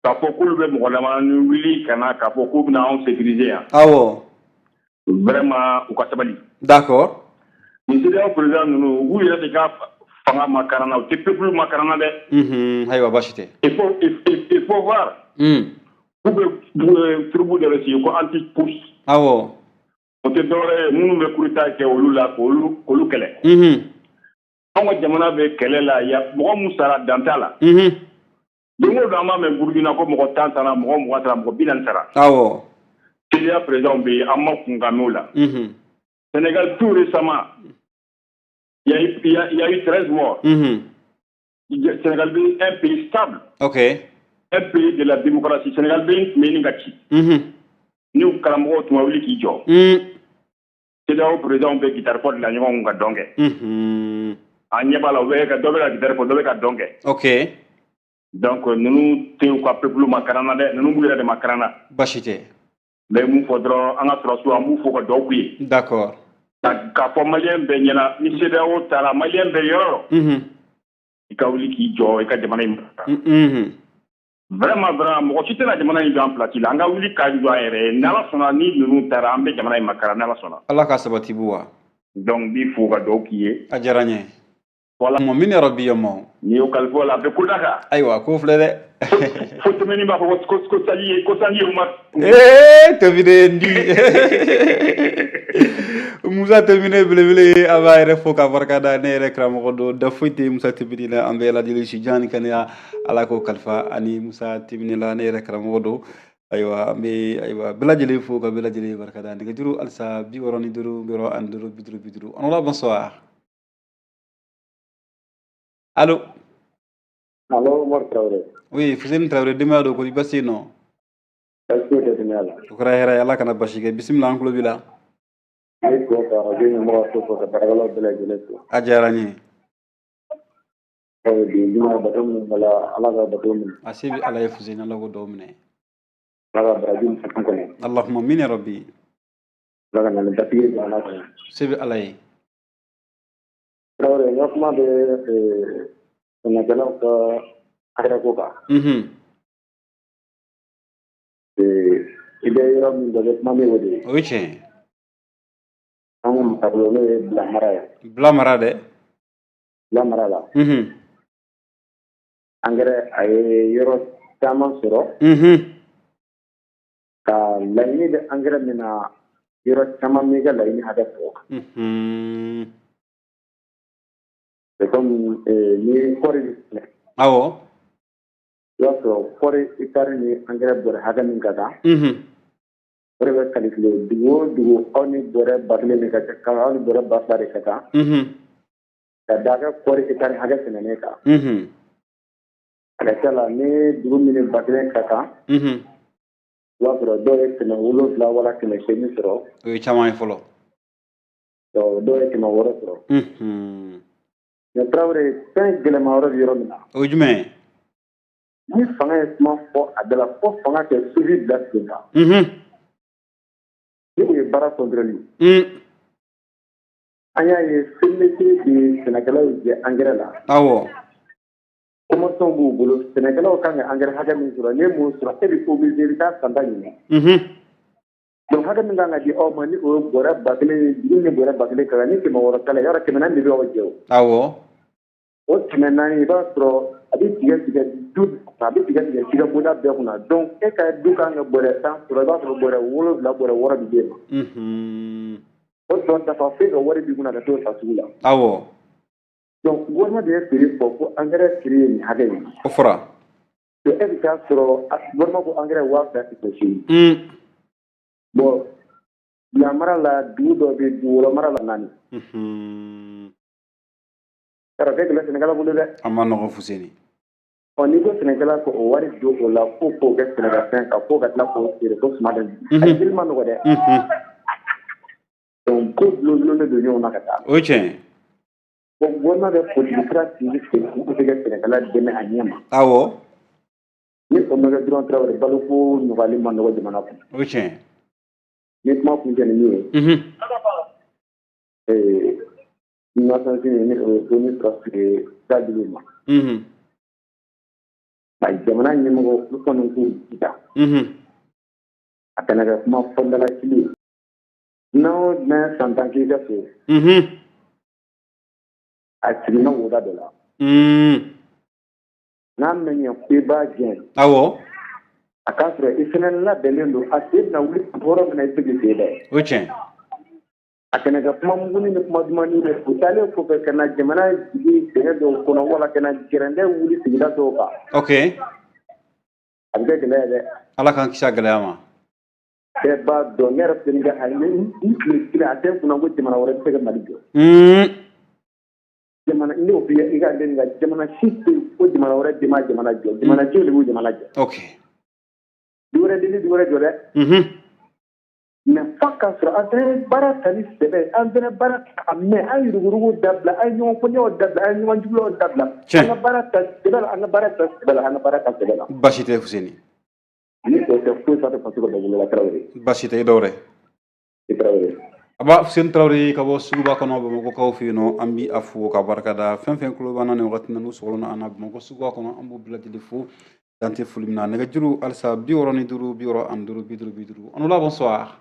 K'a fɔ k'olu bɛ mɔgɔ damadɔni wuli ka na k'a fɔ k'u bɛna anw sécuriser yan. Awɔ. Vraiment, u ka sabali. D'accord. Nin CEDEAO président ninnu, u b'u yɛrɛ de ka fanga makaran na, u tɛ peuple makaran na dɛ. Ayiwa, baasi tɛ. Il faut voir. K'u bɛ troupe dɔ de sigi ko anti putsch. Awɔ. O tɛ dɔwɛrɛ ye, minnu bɛ coup d'état kɛ olu la, k'olu kɛlɛ. Anw ka jamana bɛ kɛlɛ la ya, mɔgɔ mun sara dan t'a la. Don o don an b'a mɛn Burukina ko mɔgɔ 10 sara, mɔgɔ 20 sara, mɔgɔ 40 sara. Awɔ. CEDEAO président bɛ yen, an ma kunkan mɛn o la. Sénégal, tout récemment, il y a eu 13 morts. Sénégal bɛ un pays stable. Ok. Un pays de la démocratie. Sénégal bɛ tun bɛ ɲini ka ci. Ni karamɔgɔw tun ma wuli k'i jɔ. CEDEAO président bɛ guitare fɔ de la ɲɔgɔn kun ka dɔn kɛ. An ɲɛ b'a la, u bɛ ka dɔ bɛ ka guitare fɔ, dɔ bɛ ka dɔn kɛ. Ok. Donc ninnu tɛ u ka peuple ma karan na dɛ, ninnu b'u yɛrɛ de ma karan na. Baasi tɛ. N bɛ mun fɔ dɔrɔn, an ka sɔrɔsiw, an b'u fo ka dugawu k'u ye. D'accord. K'a fɔ maliyɛn bɛɛ ɲɛna, ni CEDEAO taara, maliyɛn bɛɛ yɔrɔ, i ka wuli k'i jɔ i ka jamana in mara. Vraiment, vraiment, mɔgɔ si tɛna jamana in jɔ an place la. An ka wuli k'an jɔ an yɛrɛ ye. Ni Ala sɔnna, ni ninnu taara, an bɛ jamana in makara, ni Ala sɔnna. Ala ka sabati buwa. Donc n b'i fo ka dugawu k'i ye. A diyara n ye. Voilà. Mɔ min yɛrɛ bi mɔ. N'i y'o kalifa la, a bɛ ko da kan. Ayiwa, ko filɛ dɛ. Fo tɛmɛni b'a fɔ ko sanji ye Umar. Ee, tɛmɛne ndi Musa Tɛmɛne belebele, an b'a yɛrɛ fo ka barika da. Ne yɛrɛ karamɔgɔ don da, foyi tɛ Musa Tɛmɛne la. An bɛ lajɛlen si jan ni kɛnɛya, Ala k'o kalifa ani Musa Tɛmɛne la. Ne yɛrɛ karamɔgɔ don. Ayiwa, an bɛ, ayiwa, bɛɛ lajɛlen fo ka bɛɛ lajɛlen barika da. Nɛgɛjuru halisa 65 65 50 50. On la, bonsoir, allo. Allo, Umar Traoré. Oui, Fuseni Traoré, denbaya don, kɔni basi yen nɔ? Baasi foyi tɛ denbaya la. O kɛra hɛrɛ ye, Ala kana basi kɛ. Bisimila, an tulo b'i la. N bɛ fo ka radio ɲɛmɔgɔ fo ka baarakɛlaw bɛɛ lajɛlen fo. A diyara n ye. Bi juma bato minnu bɛ la, Ala ka bato minɛ. A se bɛ Ala ye, Fuseni, Ala k'o dɔw minɛ. Ala ka baraji min kan kɔnɔ. Allahumma min ya rabbi. Ala ka na ni basigi ye jamana kɔnɔ. Se bɛ Ala ye. Traoré, n ka kuma bɛ sɛnɛkɛlaw ka hakɛ ko kan. I bɛ yɔrɔ min dɔn, i bɛ kuma min o de ye. O ye tiɲɛ ye. An ka marabolo, n'o ye Bila mara ye. Bila mara dɛ. Bila mara la. Angɛrɛ, a ye yɔrɔ caman sɔrɔ. Ka laɲini bɛ angɛrɛ min na, yɔrɔ caman b'i ka laɲini hakɛ sɔrɔ. C'est comme ni kɔɔri bɛ sɛnɛ. I b'a sɔrɔ kɔɔri hectare ni angɛrɛ bɔrɛ hakɛ min ka kan. O de bɛ calculer dugu o dugu, aw ni bɔrɛ 1000 de ka kan, aw ni bɔrɛ 2000 de ka kan. Ka da kɛ kɔɔri hectare hakɛ sɛnɛnen kan. A ka ca la, ni dugu min ni 1000 ka kan. I b'a sɔrɔ dɔw ye 700 wala 800 sɔrɔ. O ye caman ye fɔlɔ. Dɔw ye 600 sɔrɔ. Mais Traoré, fɛn gɛlɛma yɔrɔ bɛ yɔrɔ min na. O ye jumɛn ye? Ni fanga ye kuma fɔ a da la, fo fanga kɛ suivi bila sen kan. Ni o ye baara contrôle. An y'a ye CMDT de sɛnɛkɛlaw jɛ angɛrɛ la. Commerçant b'u bolo, sɛnɛkɛlaw kan ka angɛrɛ hakɛ min sɔrɔ, n'e m'o sɔrɔ, e bɛ obligé i bɛ taa santa ɲini. Donc hakɛ min kan ka di aw ma, ni o ye bɔrɛ 1000 ye, dugu ni bɔrɛ 1000 ka kan, ni 600 t'a la, yarɔ 400 de bɛ aw jɛ o. O 400, i b'a sɔrɔ a bɛ tigɛ tigɛ du, a bɛ tigɛ tigɛ tigɛ bonda bɛɛ kunna. Donc e ka du kan ka bɔrɛ 10 sɔrɔ, i b'a sɔrɔ bɔrɛ 7, bɔrɛ 6 bɛ d'e ma. O tɔ dafa, f'e ka wari b'i kunna ka t'o san sugu la. Donc gouvernement de ye prix fɔ ko engrais prix ye nin hakɛ in. O fɔra. Donc e bɛ taa sɔrɔ gouvernement ko engrais 2800. Bon, bila mara la, dugu dɔ bɛ dugu wɔɔrɔ mara la, naani. Yarɔ kɛ gɛlɛn sɛnɛkɛla bolo dɛ. A ma nɔgɔn, Fuseni. Ɔ, n'i ko sɛnɛkɛla ko o wari don o la, ko k'o kɛ sɛnɛkɛfɛn kan, ko ka tila k'o feere ko suma dɛ, a jeli ma nɔgɔ dɛ. Donc ko dulon-dulonnen don ɲɔgɔn na ka taa. O ye tiɲɛ ye. Bon, gouvernement bɛ politique sira sigi sen kan pour que ka sɛnɛkɛla dɛmɛ a ɲɛ ma. Ni o ma kɛ dɔrɔn, Traoré, baloko nɔgɔyali ma nɔgɔ jamana kɔnɔ. O ye tiɲɛ ye. Ni kuma kuncɛ ni min ye. Nations Unies, ni o ye ONU sɔrɔ ye da di ma. A jamana ɲɛmɔgɔ, olu kɔni k'u jija. A kana kɛ kuma fɔndalakili ye. N'an o mɛn san 10 k'i ka so. A siginna woda dɔ la. N'a mɛn ɲɛ ko i b'a gɛn. A k'a sɔrɔ i fana labɛnnen don, a sen bɛna wuli yɔrɔ min na, i tɛ se k'i sen da yen. O ye tiɲɛ ye. A kana kɛ kuma muguni ni kuma dumanni ye. O taalen kɔfɛ, ka na jamana jigin dingɛ dɔw kɔnɔ, wala ka na gɛrɛndɛ wuli sigida dɔw kan. A bɛ kɛ gɛlɛya ye dɛ. Ala k'an kisi a gɛlɛya ma. Bɛɛ b'a dɔn, ne yɛrɛ filɛ nin kɛ, hali ni tile kelen a tɛ n kunna ko jamana wɛrɛ bɛ se ka Mali jɔ. Jamana, ne y'o f'i ye, i ka den ka jamana si tɛ yen ko jamana wɛrɛ den ma jamana jɔ. Jamana jiw de b'u jamana jɔ. Du wɛrɛ den tɛ du wɛrɛ jɔ dɛ. Mais f'a ka sɔrɔ an fɛnɛ baara ta ni sɛbɛ, an fɛnɛ baara a mɛn, an yuruguyurugu dabila, an ye ɲɔgɔn kɔɲɔw dabila, an ye ɲɔgɔn juguyaw dabila. An ka baara ta sɛbɛ la, an ka baara ta sɛbɛ la, an ka baara ta sɛbɛ la. Baasi tɛ, Fuseni. Ni o tɛ, foyi t'a faso ka daɲɛ la. Tarawele. Baasi tɛ, i dɔwɛrɛ. I Tarawele. Aba Fuseni Tarawele ka bɔ suguba kɔnɔ Bamakɔkaw fɛ yen nɔ, an bi a fo ka barikada. Fɛn fɛn tulo b'an na nin wagati na, n'u sɔgɔlen an na Bamakɔ suguba kɔnɔ, an b'u bɛɛ lajɛlen fo, dan tɛ foli min na. Nɛgɛjuru halisa 65 65 50 50. Anola, bonsoir.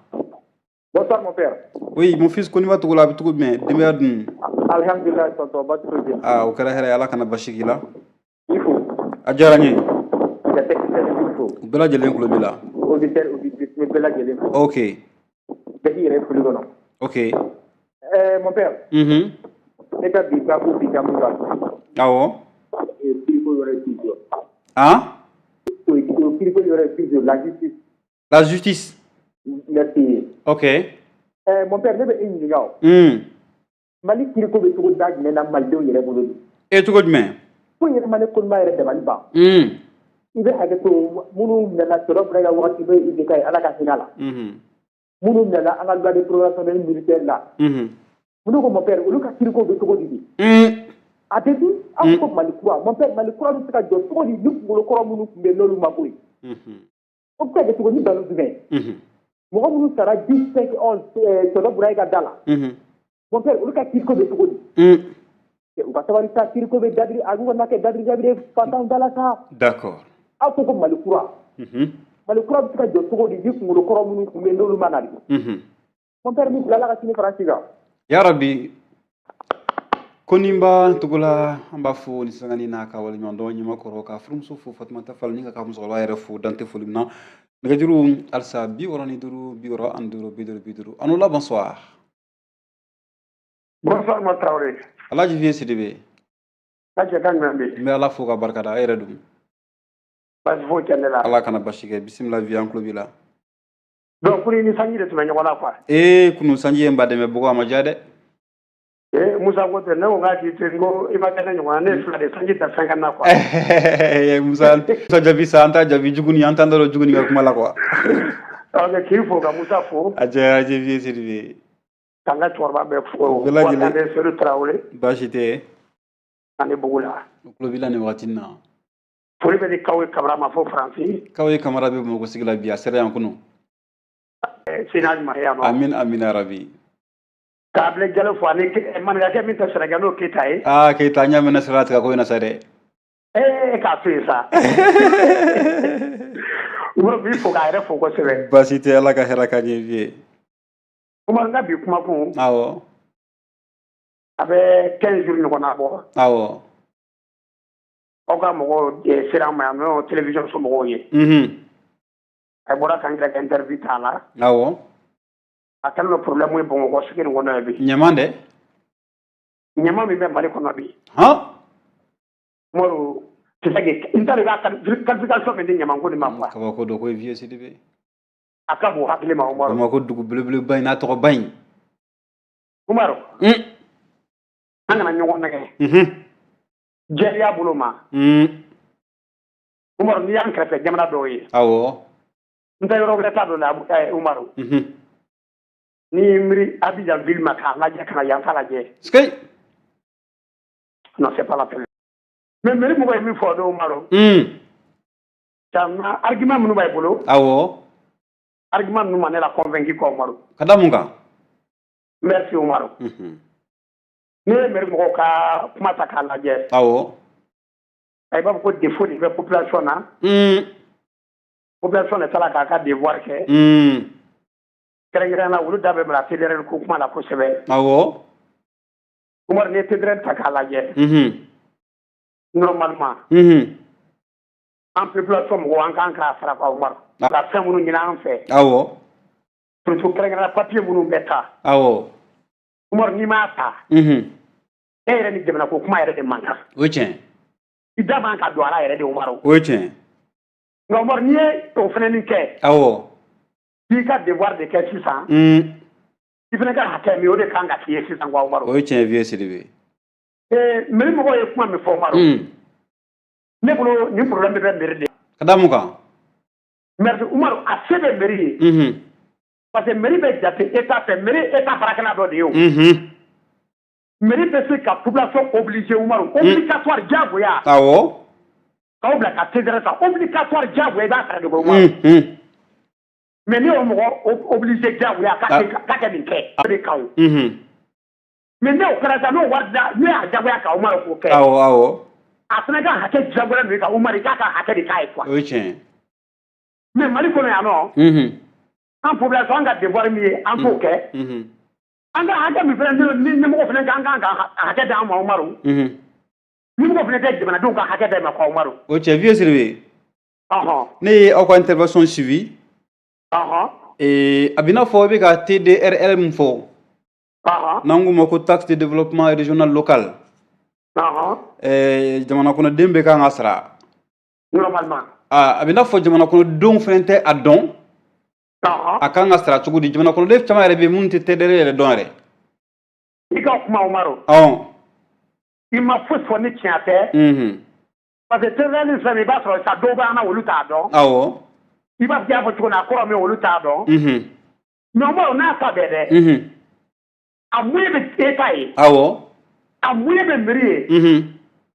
Bonsoir, mon père. Oui, mon fils, ko n'i ma togo la, a bɛ cogo jumɛn, denbaya dun? Alhamdulillah, tonton, basi foyi tɛ yen. Aa, o kɛra hɛrɛ ye, Ala kana basi k'i la. I fo. A diyara n ye. I ka technicien i fo. U bɛɛ lajɛlen tulo b'i la. Auditeur, auditrice, n bɛ bɛɛ lajɛlen fo. Ok. Bɛɛ k'i yɛrɛ foli kɔnɔ. Ok. Mon père. Ne ka bi baabu bi ka mun kan? Awɔ. Kiriko yɔrɔ ye toujours. Han? O kiriko yɔrɔ ye toujours, la justice. La justice. Merci. Ok. Mon père, ne bɛ e ɲininka o. Mali kiriko bɛ cogo da jumɛn na malidenw yɛrɛ bolo bi? E, cogo jumɛn? Ko yɛrɛ ma ne Konima yɛrɛ dabali ban. I bɛ hakɛ to, minnu minɛna cɛdɔ fana ka wagati n'o ye IBK ye, Ala ka hinɛ la. Minnu minɛna an ka loi de programmation militaire la. Minnu ko, mon père, olu ka kiriko bɛ cogo di bi? A tɛ dun, aw ko Mali kura, mon père, Mali kura bɛ se ka jɔ cogo di ni kunkolo kɔrɔ minnu tun bɛ yen, n'olu ma bɔ yen? O bɛ se ka kɛ cogo ni dalu jumɛn? Mɔgɔ minnu sara 10 5 11 cɛdɔ Burayi ka da la. Mon père, olu ka kiriko bɛ cogo di? U ka sabali sa, kiriko bɛ dabiri, a kana kɛ dabiri dabiri fatanw da la sa. D'accord. Aw ko ko Mali kura. Mali kura bɛ se ka jɔ cogo di ni kunkolo kɔrɔ minnu tun bɛ yen, n'olu ma na de? Mon père, min bila, Ala ka sini faransi kan. Ya Rabbi. Konimba Togola, an b'a fo ni sangani n'a ka waleɲuman dɔn ɲɛmakɔrɔ, ka furumuso fo Fatumata Fall ni ka musokɔrɔba yɛrɛ fo, dante foli min na. Nɛgɛjuru halisa 65 65 50 50. Anola, bonsoir. Bonsoir, ma Traoré. Alhaji Vieux Sidibé. Ka cɛ kan jumɛn bɛ yen? N bɛ Ala fo ka barika da, e yɛrɛ dun? Baasi foyi tɛ ne la. Ala kana basi kɛ, bisimila Vieux, an tulo b'i la. Donc ko ni sanji de tun bɛ ɲɔgɔn na quoi. Ee, kunu sanji ye n ba dɛmɛ bɔgɔ, a ma diya dɛ. Ee, Musa ko tɛ, ne ko k'a k'i to yen, n ko i ma kɛ ne ɲɔgɔn na, ne ye fila de sanji tɛ fɛn kɛ n na quoi. Musa, Musa jaabi sa, an t'a jaabi juguni, an t'an da don juguni ka kuma la quoi. Ok, k'i fo ka Musa fo. A diyara n ye, Vieux Sidibé. K'an ka cɛkɔrɔba bɛɛ fo. Bɛɛ lajɛlen. Watande Seydou Traoré. Baasi tɛ. Ani Bugula. U tulo b'i la nin wagati in na. Foli bɛ di Kawe Kamara ma fo Faransi. Kawe Kamara bɛ Bamakɔ sigi la bi, a sera yan kunun. Sina ɲuman ye yan nɔ. Amin, amin ya Rabi. K'a bila Jalo fo ani maninkakɛ min tɛ sɛnɛkɛ, n'o Keyita ye. Aa, Keyita, an y'a mɛn sira tigɛ ko in na sa dɛ. Ee, k'a to yen sa. Umaru b'i fo k'a yɛrɛ fo kosɛbɛ. Baasi tɛ, Ala ka hɛrɛ k'an ye, Vieux. Umaru, n ka bi kumakun. Awɔ. A bɛ 15 jours ɲɔgɔnna bɔ. Awɔ. Aw ka mɔgɔw sera an ma yan, n'o télévision somɔgɔw ye. A bɔra k'an yɛrɛ ka interview t'a la. Awɔ. A kɛlen don problème ye Bamakɔ sigi nin kɔnɔ yan bi. Ɲaman dɛ. Ɲama min bɛ Mali kɔnɔ bi. Han. Umaru, c'est ça que n t'a dɔn i b'a qualification min di ɲamanko nin ma quoi. Kabako dɔ ko ye, Vieux Sidibé. A ka bon hakili ma, Umaru. Bamakɔ dugu belebeleba in n'a tɔgɔba in. Umaru. An kana ɲɔgɔn nɛgɛ. Jɛlenya bolo ma. Umaru, n'i y'an kɛrɛfɛ jamana dɔw ye. Awɔ. N tɛ yɔrɔ wɛrɛ t'a dɔn dɛ, Umaru. N'i y'i miiri Abidjan ville ma k'a lajɛ, ka na yan ta lajɛ. Sikei. Non, c'est pas la peine. Mais mairie mɔgɔ ye min fɔ o don, Umaru. Caman argument minnu b'a bolo. Awɔ. Argument ninnu ma ne la convaincu quoi, Umaru. Ka da mun kan? Merci, Umaru. N'i ye mairie mɔgɔw ka kuma ta k'a lajɛ. Awɔ. I b'a fɔ ko défaut de bɛ population na. Population de taara k'a ka devoir kɛ. Kɛrɛnkɛrɛnnenya la, olu da bɛ bila TDR ko kuma la kosɛbɛ. Awɔ. Umaru, n'i ye TDR ta k'a lajɛ. Normalement. An population mɔgɔw, an kan k'a sara quoi, Umaru. Ka fɛn minnu ɲini an fɛ. Awɔ. Surtout kɛrɛnkɛrɛnnenya papier minnu bɛ ta. Awɔ. Umaru, n'i m'a ta. E yɛrɛ ni jamana ko kuma yɛrɛ de man kan. O ye tiɲɛ. I da man ka don a la yɛrɛ de, Umaru. O ye tiɲɛ. Nka Umaru, n'i ye o fana nin kɛ. Awɔ. K'i ka devoir de kɛ sisan. I fana ka hakɛ min, o de kan ka k'i ye sisan quoi, Umaru. O ye tiɲɛ, Vieux Sidibé. Ee, mairie mɔgɔw ye kuma min fɔ, Umaru. Ne bolo, nin problème bɛ mairie de. Ka da mun kan? Merci, Umaru, a se bɛ mairie ye. Parce que mairie bɛ jate État fɛ, mairie État baarakɛla dɔ de ye o. Mairie bɛ se ka population obligé, Umaru, obligatoire, diyagoya. K'aw bila ka TDR san, obligatoire, diyagoya, i b'a sara de ko, Umaru. Mais ne y'o mɔgɔ obligé diyagoya k'a kɛ nin kɛ, o de kan o. Mais n'o kɛra sisan, n'o wari da, ne y'a diyagoya ka Umaru k'o kɛ. Awɔ awɔ. A fana ka hakɛ diyagoya don i kan, Umaru, i k'a ka hakɛ de k'a ye quoi. O ye tiɲɛ ye. Mais Mali kɔnɔ yan nɔ, an population, an ka devoir min ye, an t'o kɛ. An ka hakɛ min fana, ni ɲɛmɔgɔ fana kan ka hakɛ d'an ma, Umaru. Ɲɛmɔgɔ fana tɛ jamanadenw ka hakɛ d'a ma quoi, Umaru. O cɛ, vieux Sidibe. Ne ye aw ka intervention suivi. A b'i n'a fɔ i bɛ ka TDRL min fɔ. N'an k'o ma ko taxe de développement régional local. Jamana kɔnɔden bɛɛ kan ka sara. Normalement. A bɛ n'a fɔ jamana kɔnɔdenw fana tɛ a dɔn. A kan ka sara cogo di? Jamana kɔnɔden caman yɛrɛ bɛ yen minnu tɛ TDR yɛrɛ dɔn yɛrɛ. I ka kuma, Umaru. I ma foyi fɔ ni tiɲɛ tɛ. Parce que TDR filɛ nin ye, i b'a sɔrɔ sa dɔw b'an na, olu t'a dɔn. I b'a fɔ i y'a fɔ cogo min na, a kɔrɔ min, olu t'a dɔn. Mais Umaru, n'a ta bɛɛ dɛ. A moyen bɛ État ye. A moyen bɛ mairie ye.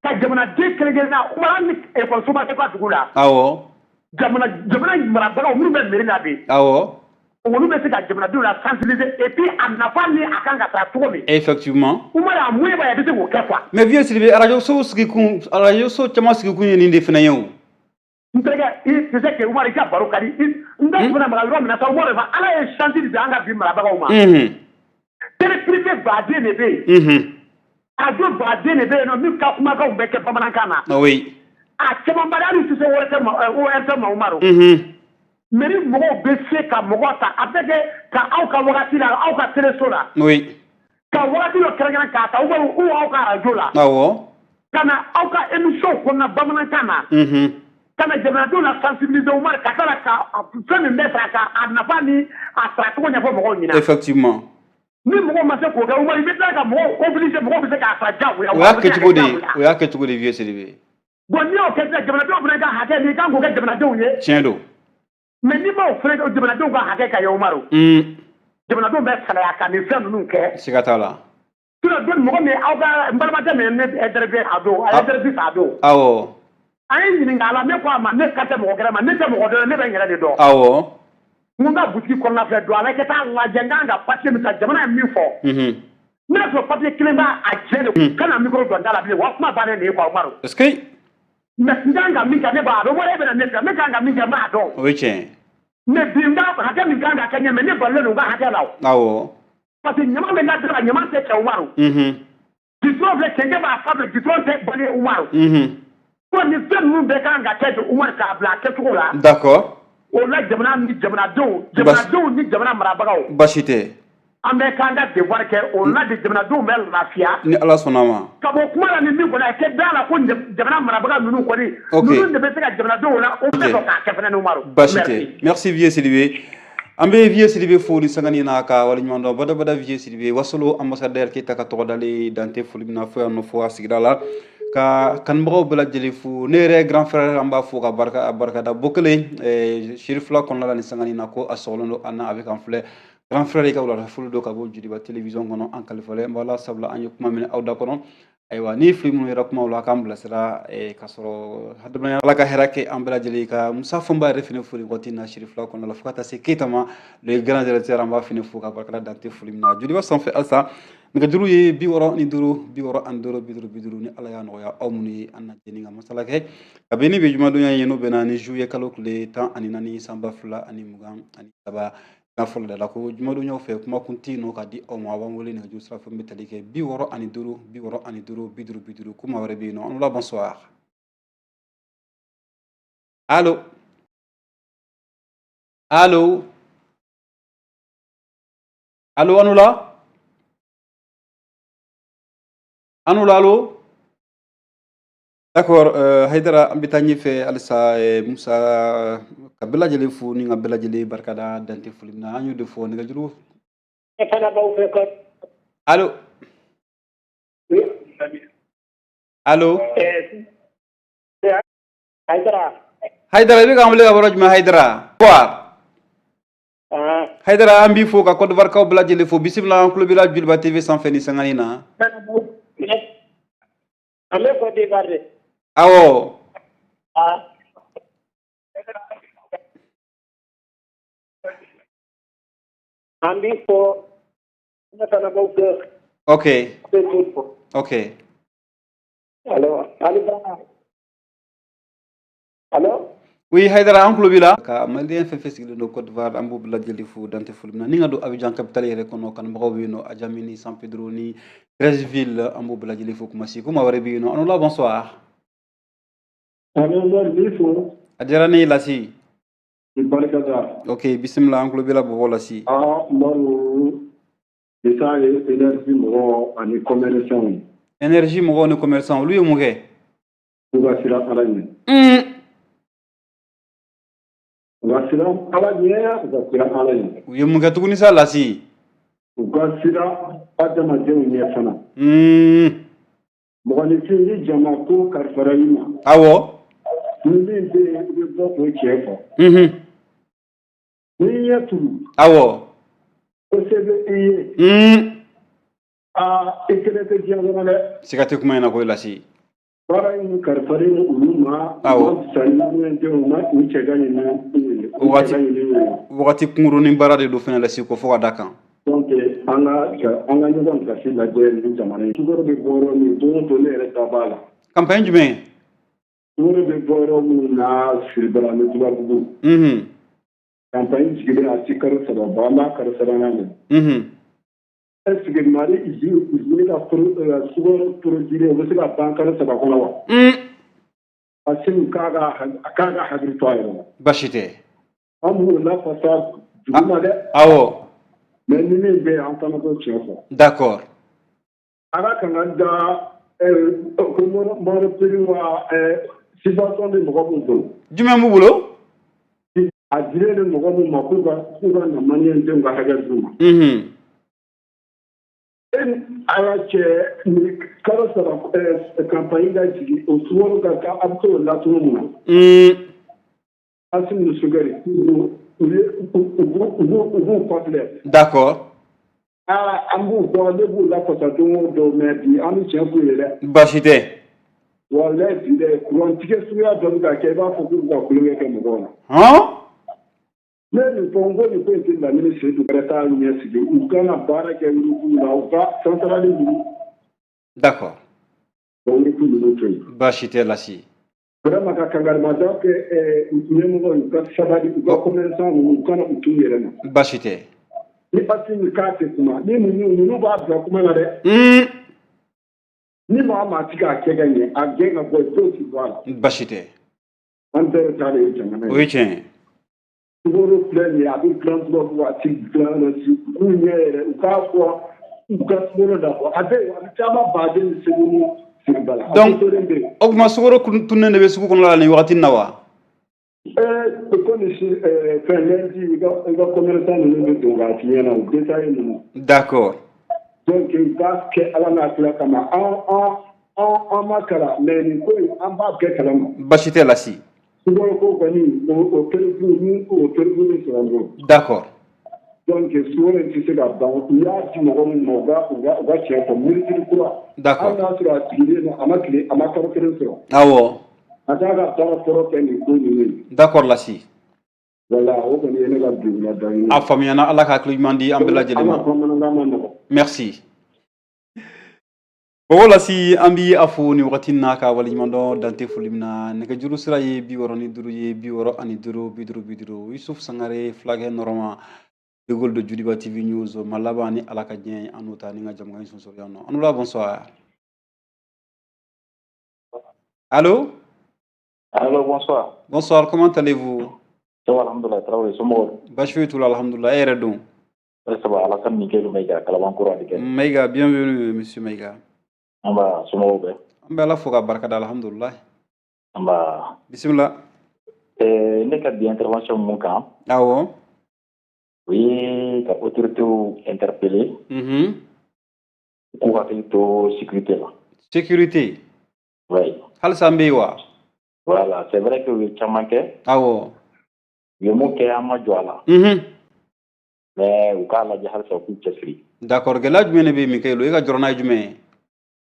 Ka jamanaden kelen kelenna, Umaru, hali ni ekɔliso ma kɛ ka dugu la. Jamana marabagaw minnu bɛ mairie la bi. Olu bɛ se ka jamanadenw la sensibiliser et puis a nafa ni a kan ka taa cogo min. Umaru, a moyen b'a ye, a bɛ se k'o kɛ quoi. Mais vieux Sidibe, arajo so sigikun, arajo so caman sigikun ye nin de fana ye o. N terikɛ, i tu sais que Umaru, i ka baro ka di. N da tun bɛna maga yɔrɔ min na sa, Umaru, Ala ye chance di an ka bi marabagaw ma. Télé privé baden de bɛ yen. Radio baden de bɛ yen nɔ min ka kumakanw bɛ kɛ bamanankan na. A caman ba hali tɛ se ORTM ma, ORTM ma, Umaru. Mairie mɔgɔw bɛ se ka mɔgɔ ta, a bɛ kɛ ka aw ka wagati la, aw ka téléso la. Ka wagati dɔ kɛrɛnkɛrɛn k'a ta, Umaru, ou aw ka radio la. Ka na aw ka émission kɔnɔna bamanankan na. Ka na jamanadenw la sensibiliser, Umaru, ka taa la ka fɛn min bɛ sara, ka a nafa ni a saracogo ɲɛfɔ mɔgɔw ɲɛna. Ni mɔgɔ ma se k'o kɛ, Umaru, i bɛ tila ka mɔgɔw obliger, mɔgɔw bɛ se k'a sara diyagoya. O y'a kɛcogo de ye, o y'a kɛcogo de ye, vieux Sidibe. Bon, n'i y'o kɛ sisan, jamanadenw fana ka hakɛ nin, i kan k'o kɛ jamanadenw ye. Tiɲɛ don. Mais n'i m'o fana kɛ jamanadenw ka hakɛ ka ye, Umaru. Jamanadenw bɛ salaya ka nin fɛn ninnu kɛ. Siga t'a la. Sinon don mɔgɔ min, aw ka n balimakɛ min ye ne interview a don, a ye interview ta a don. A ye ɲininka a la, ne ko a ma, ne ka tɛ mɔgɔ gɛrɛ ma, ne tɛ mɔgɔ dɔn, ne bɛ n yɛrɛ de dɔn. N ko n ka boutique kɔnɔna filɛ, don a la, i ka taa lajɛ, n kan ka papier min ta, jamana ye min fɔ. Ne y'a sɔrɔ papier kelen b'a a jɛ de, ka na micro don da la bilen, wa kuma bannen de ye quoi, Umaru. Est-ce que. Mais n kan ka min kɛ, ne b'a dɔn, wari e bɛ na ne fɛ, ne kan ka min kɛ, n b'a dɔn. O ye tiɲɛ ye. Mais bi n ka hakɛ min kan ka kɛ ɲɛ, mais ne balilen don n ka hakɛ la o. Parce que ɲama bɛ n ka la, ɲama tɛ cɛ, Umaru. Goudron filɛ, cɛncɛn b'a sanfɛ, goudron tɛ bali, Umaru. Bon, nin fɛn ninnu bɛɛ kan ka kɛ de, Umaru, k'a bila a kɛcogo la. O la jamana ni jamanadenw, jamanadenw ni jamana marabagaw. Baasi tɛ. An bɛ k'an ka devoir kɛ, o la de jamanadenw bɛ lafiya. Ni Ala sɔnna a ma. Ka bɔ kuma la ni min kɔni, a kɛ da la ko jamana marabaga ninnu kɔni. Ninnu de bɛ se ka jamanadenw la, o bɛ sɔn k'a kɛ fɛnɛ, Umaru. Baasi tɛ, merci vieux Sidibe. An bɛ vieux Sidibe fo ni sangani n'a ka waleɲuman dɔn badabada. Vieux Sidibe, Wasolo ambassadeur Keyita ka tɔgɔ dalen dante foli min na fo yan nɔ, fo a sigida la, ka kanubagaw bɛɛ lajɛlen fo. Ne yɛrɛ grand frère, an b'a fo ka barika barikada bokele siri fila kɔnɔna la ni sangani na, ko a sɔgɔlen don an na, a bɛ k'an filɛ. Grand frère, i ka wulada foli don ka bɔ Joliba télévision kɔnɔ, an kalifalen an b'ala sabula an ye kuma minɛ aw da kɔnɔ. Ayiwa, ni fili minnu yɛrɛ kumaw la, k'an bilasira k'a sɔrɔ hadamadenya. Ala ka hɛrɛ kɛ an bɛɛ lajɛlen. Ka Musa Fɔnba yɛrɛ fɛnɛ fo nin waati in na siri fila kɔnɔna la, fo ka taa se Keyita ma, le grand directeur, an b'a fɛnɛ fo ka barikada dante foli min na Joliba sanfɛ. Halisa nɛgɛjuru ye 65 65 50 50. Ni Ala y'a nɔgɔya aw minnu ye, an na jɛni ka masala kɛ kabini bi jumadonya ye, n'o bɛnna ni juillet kalo tile 14 san 2023. N'a fɔlɔ da la ko jumadonyaw fɛ, kuma kun tɛ yen nɔ ka di aw ma, a b'an wele nɛgɛjuru sira fɛ min bɛ tali kɛ 65 65 50 50. Ko maa wɛrɛ bɛ yen nɔ an la. Bonsoir, allo, allo, allo, Anoula, Anoula, allo. D'accord, Haidara, an bɛ taa ɲɛfɛ halisa. Musa, ka bɛɛ lajɛlen fo ni ka bɛɛ lajɛlen barikada dante foli min na, an y'o de fɔ nɛgɛjuru. Ne fana b'aw fɛ ka. Allo. Oui. Allo. Haidara. Haidara, i bɛ k'an wele ka bɔ yɔrɔ jumɛn, Haidara? Voir. Haidara, an b'i fo ka Côte d'Ivoire kaw bɛɛ lajɛlen fo. Bisimila, an tulo b'i la Joliba TV sanfɛ ni sanga in na. An bɛ Côte d'Ivoire de. Awɔ. Ah. An b'i fo, ne fana b'aw fɛ. Ok. Bɛ min fɔ. Ok. Allo, Ali Bana. Allo. Oui, Haidara, an tulo b'i la. Ka malien fɛn fɛn sigilen don Côte d'Ivoire, an b'u bɛɛ lajɛlen fo dante foli min na. Ni ka don Abidjan capitale yɛrɛ kɔnɔ, kanubagaw bɛ yen nɔ, Adjamé ni San Pedro ni Treichville, an b'u bɛɛ lajɛlen fo. Kumasi ko maa wɛrɛ bɛ yen nɔ. An la, bonsoir. Allo, Umar, b'i fo. A diyara ne ye, Lasi. I barika da. Ok, bisimila, an tulo b'i la, Bɔbɔ Lasi. Ah, Umaru, i ta ye énergie mɔgɔw ani commerçant. Énergie mɔgɔw ni commerçant, olu ye mun kɛ? K'u ka siran Ala ɲɛ. U ka siran Ala ɲɛ, u ka siran Ala ɲɛ. U ye mun kɛ tuguni sa, Lasi? U ka siran adamadenw ɲɛ fana. Mɔgɔninfin, ni jama ko kalifara i ma. Ni min bɛ yen, i bɛ bɔ k'o tiɲɛ fɔ. N'i ɲɛ tugu. Ko se bɛ i ye. Aa, i kelen tɛ diɲɛ kɔnɔ dɛ. Siga tɛ kuma in na koyi, Lasi. Baara in kalifalen olu ma. U ma fisa ni denw ma, u cɛ ka ɲi ni u ye. U cɛ ka ɲi ni u ye. Wagati kunkurunin baara de don fɛnɛ, Lasi, ko fo ka da kan. Donc an ka ɲɔgɔn gasi lajɛ nin jamana in. Sukaro bɛ bɔ yɔrɔ min, don o don ne yɛrɛ da b'a la. Campagne jumɛn? Sukaro bɛ bɔ yɔrɔ min na, Siribara ni Dubabugu. Campagne jigilen, a ti kalo 3 bɔ, an b'a kalo sabanan de. Est ce que Mali usine ka sukaro produire, o bɛ se ka ban kalo 3 kɔnɔ wa? Asimi k'a ka hakili to a yɛrɛ la. Baasi tɛ. An b'o lafasa dugu ma dɛ. Mais ni min bɛ yen, an fana b'o tiɲɛ fɔ. D'accord. Ala kana da ko monopoly wa subvention bɛ mɔgɔ min bolo. Jumɛn b'u bolo? A dilen don mɔgɔ min ma k'u ka na malien denw ka hakɛ d'u ma. E ni Ala cɛ, ni kalo 3 campagne ka jigin, o sukaro ka kan, a bɛ t'o latunu mun na? Asimi ni Sogɛli, u ye u b'u kɔfilɛ. D'accord. Aa, an b'u kɔ, ne b'u lafasa don o don, mais bi an bɛ tiɲɛ f'u ye dɛ. Baasi tɛ. Walayi, bi dɛ, kurantigɛ suguya dɔ bɛ ka kɛ, i b'a fɔ k'u bɛ ka kulonkɛ kɛ mɔgɔw la. Ne ye nin fɔ, n ko nin ko in tɛ Lamini Seydou wɛrɛ t'a ɲɛ sigi, u kana baara kɛ wuruku la, u ka centrale ɲini. D'accord. Ka wuruku ninnu to yen. Baasi tɛ, Lasi. Vraiment, ka kangarimada kɛ ɲɛmɔgɔw ye, u ka sabali, u ka commerçant ninnu, u kana u t'u yɛrɛ ma. Baasi tɛ. Ni Asimi k'a tɛ kuma, ni ninnu b'a bila kuma la dɛ. Ni maa maa ti k'a kɛ ka ɲɛ, a gɛn ka bɔ yen, foyi ti bɔ a la. Baasi tɛ. An bɛɛ ta de ye jamana ye. O ye tiɲɛ ye. Sukaro filɛ nin ye, a bɛ dilan tubabu, a ti dilan yɔrɔ si, u k'u ɲɛ yɛrɛ, u k'a fɔ u ka sukaro da fɔ, a bɛ yen, a bɛ caman baden ni Segu ni Siribala. A Donc, sukaro bɛ yen. O tuma sukaro tunnen de bɛ sugu kɔnɔ la nin wagati in na wa? Komi si fɛn lundi, i ka commerçant ninnu bɛ don k'a f'i ɲɛna, o détail ninnu. D'accord. Donc u k'a kɛ Ala n'a kira kama, an ma kalan, mais nin ko in, an b'a bɛɛ kalama. Baasi tɛ, Lasi. Sukaro ko kɔni, o preuve ni o preuve bɛ sɔrɔ n bolo. D'accord. Donc sukaro in tɛ se ka ban, u y'a di mɔgɔ min ma, u ka tiɲɛ fɔ, minisiri kura. D'accord. Hali n'a sɔrɔ a sigilen don, a ma tile, a ma kalo kelen sɔrɔ. A k'a ka baara fɔlɔ kɛ nin ko ninnu ye. D'accord, Lasi. Voilà, o kɔni ye ne ka bi da ye. A faamuyana, Ala ka hakili ɲuman di an bɛɛ lajɛlen An ma. ka bamanankan ma nɔgɔn. Merci. Bɔbɔ Lasi, an bi a fo nin wagati in na ka waleɲuman dɔn dante foli min na. Nɛgɛjuru sira ye 65 ye, 65 50 50. Yusuf Sangare fulakɛ nɔrɔma de Gaulle de Joliba TV News ma laban ni Ala ka diɲɛ ye, an n'o ta ni ka jamukan in sonsoro yan nɔ. An la, bonsoir. Allô? Allô, bonsoir. Bonsoir, comment allez-vous? Ça va, alhamdoulilah, Traoré, somɔgɔw? Baasi foyi t'u la, alhamdoulilah. E yɛrɛ dun? Ça va, Alassane Mikelu Maïga, Kalabankura de kɛ. Maïga, bienvenue, monsieur Maïga. An b'a somɔgɔw bɛɛ? An bɛ Ala fo ka barika da, alhamdoulilah. An b'a. Bisimila. Ne ka bi intervention mun kan? O ye ka autorités interpeller. U k'u hakili to sécurité la. Sécurité. Oui. Halisa an bɛ yen wa? Voilà, c'est vrai que u ye caman kɛ. Awɔ. U ye mun kɛ, an ma jɔ a la. Mais u k'a lajɛ halisa, u k'u cɛsiri. D'accord, gɛlɛya jumɛn de bɛ Mikayilu? E ka jɔrɔna ye jumɛn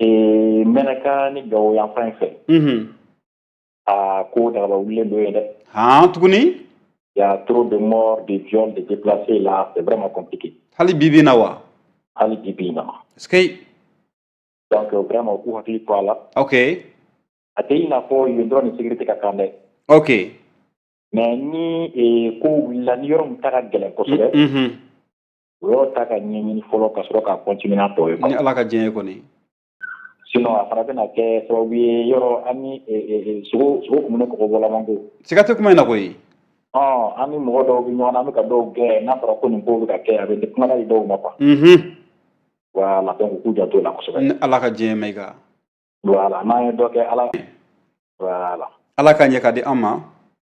ye? Mɛnɛka ni Gawo yan fan fɛ. A ko dagaba wulilen don yen dɛ. Han, tuguni? Il y a trop de morts, de viols, de déplacés là, c'est vraiment compliqué. Hali bi bi in na wa? Hali bi bi in na. Est-ce que Donc vraiment, u k'u hakili to a la. A tɛ i n'a fɔ yen dɔrɔn ni sécurité ka kan dɛ. Mais ni ko wulila, ni yɔrɔ min ta ka gɛlɛn kosɛbɛ, o yɔrɔ ta ka ɲɛɲini fɔlɔ ka sɔrɔ ka continuer n'a tɔ ye quoi. Ni Ala ka diɲɛ ye kɔni. Sinon a fana bɛna kɛ sababu ye yɔrɔ an ni sogo sogo kun bɛ kɔgɔ bɔla ko. Siga tɛ kuma in na koyi. Ɔn, an ni mɔgɔ dɔw bɛ ɲɔgɔn na, an bɛ ka dɔw gɛn, n'a fɔra ko nin ko bɛ ka kɛ, a bɛ kuma di dɔw ma quoi. Voilà, donc u k'u janto o la kosɛbɛ. Ni Ala ka diɲɛ ye, Mayiga. Voilà, n'an ye dɔ kɛ Ala, voilà. Ala ka ɲɛ ka di an ma.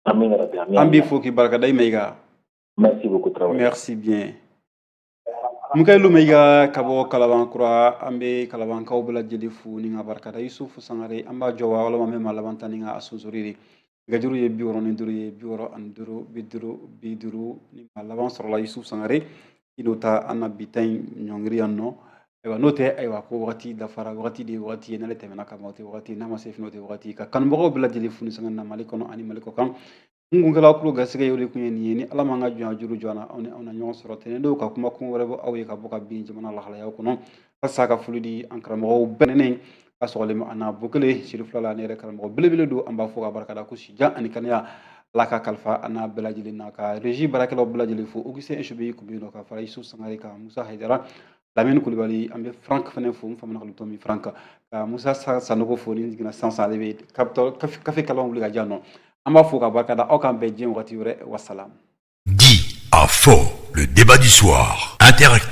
Amin yarabi, amin. An b'i fo k'i barikada i Mayiga. Merci beaucoup, Traoré. Merci bien. Mukayilu Mayiga ka bɔ Kalabankura, an bɛ Kalabankaw bɛɛ lajɛlen fo ni ka barikada. Yusufu Sangare, an b'a jɔ wa walima min ma laban ta ni ka a sonsori de. Nɛgɛjuru ye 65 ye, 65 50 50. Ni maa laban sɔrɔla, Yusufu Sangare, i n'o ta an na bi ta in ɲɔngiri yan nɔ. Ayiwa, n'o tɛ, ayiwa, ko wagati dafara, wagati de ye wagati ye, n'ale tɛmɛna ka ban, o tɛ wagati, n'a ma se fɛnɛ, o tɛ wagati. Ka kanubagaw bɛɛ lajɛlen fo ni sanga na Mali kɔnɔ ani Mali kɔ kan. N kun kɛla kulo garisɛgɛ ye, o de kun ye nin ye. Ni Ala m'an ka jɔnya juru jɔ an na, aw ni aw na ɲɔgɔn sɔrɔ tɛnɛn don ka kuma kun wɛrɛ bɔ aw ye ka bɔ ka bin jamana lahalayaw kɔnɔ. Halisa ka foli di an karamɔgɔw bɛɛ nɛnɛ ka sɔgɔlen an na Bokele siri fila la, ne yɛrɛ karamɔgɔ belebele don, an b'a fɔ ka barikada ko sijan ani kɛnɛya Ala ka kalifa an n'a bɛɛ lajɛlen na. Ka régie baarakɛlaw bɛɛ lajɛlen fo, Augustin Eshobe kun bɛ yen nɔ, ka fara Yusuf Sangare kan, Musa Hayidara, Lamini Kulibali. An bɛ Frank fɛnɛ fo, n famana ka min Frank, ka Musa Sanogo fo. Ni jiginna sisan, ale bɛ kafe kalanw wuli ka di yan nɔ. An b'a fo ka barikada. Aw k'an bɛn diɲɛ wagati wɛrɛ. Wasalam. Dit à fort, le débat du soir. Interactif.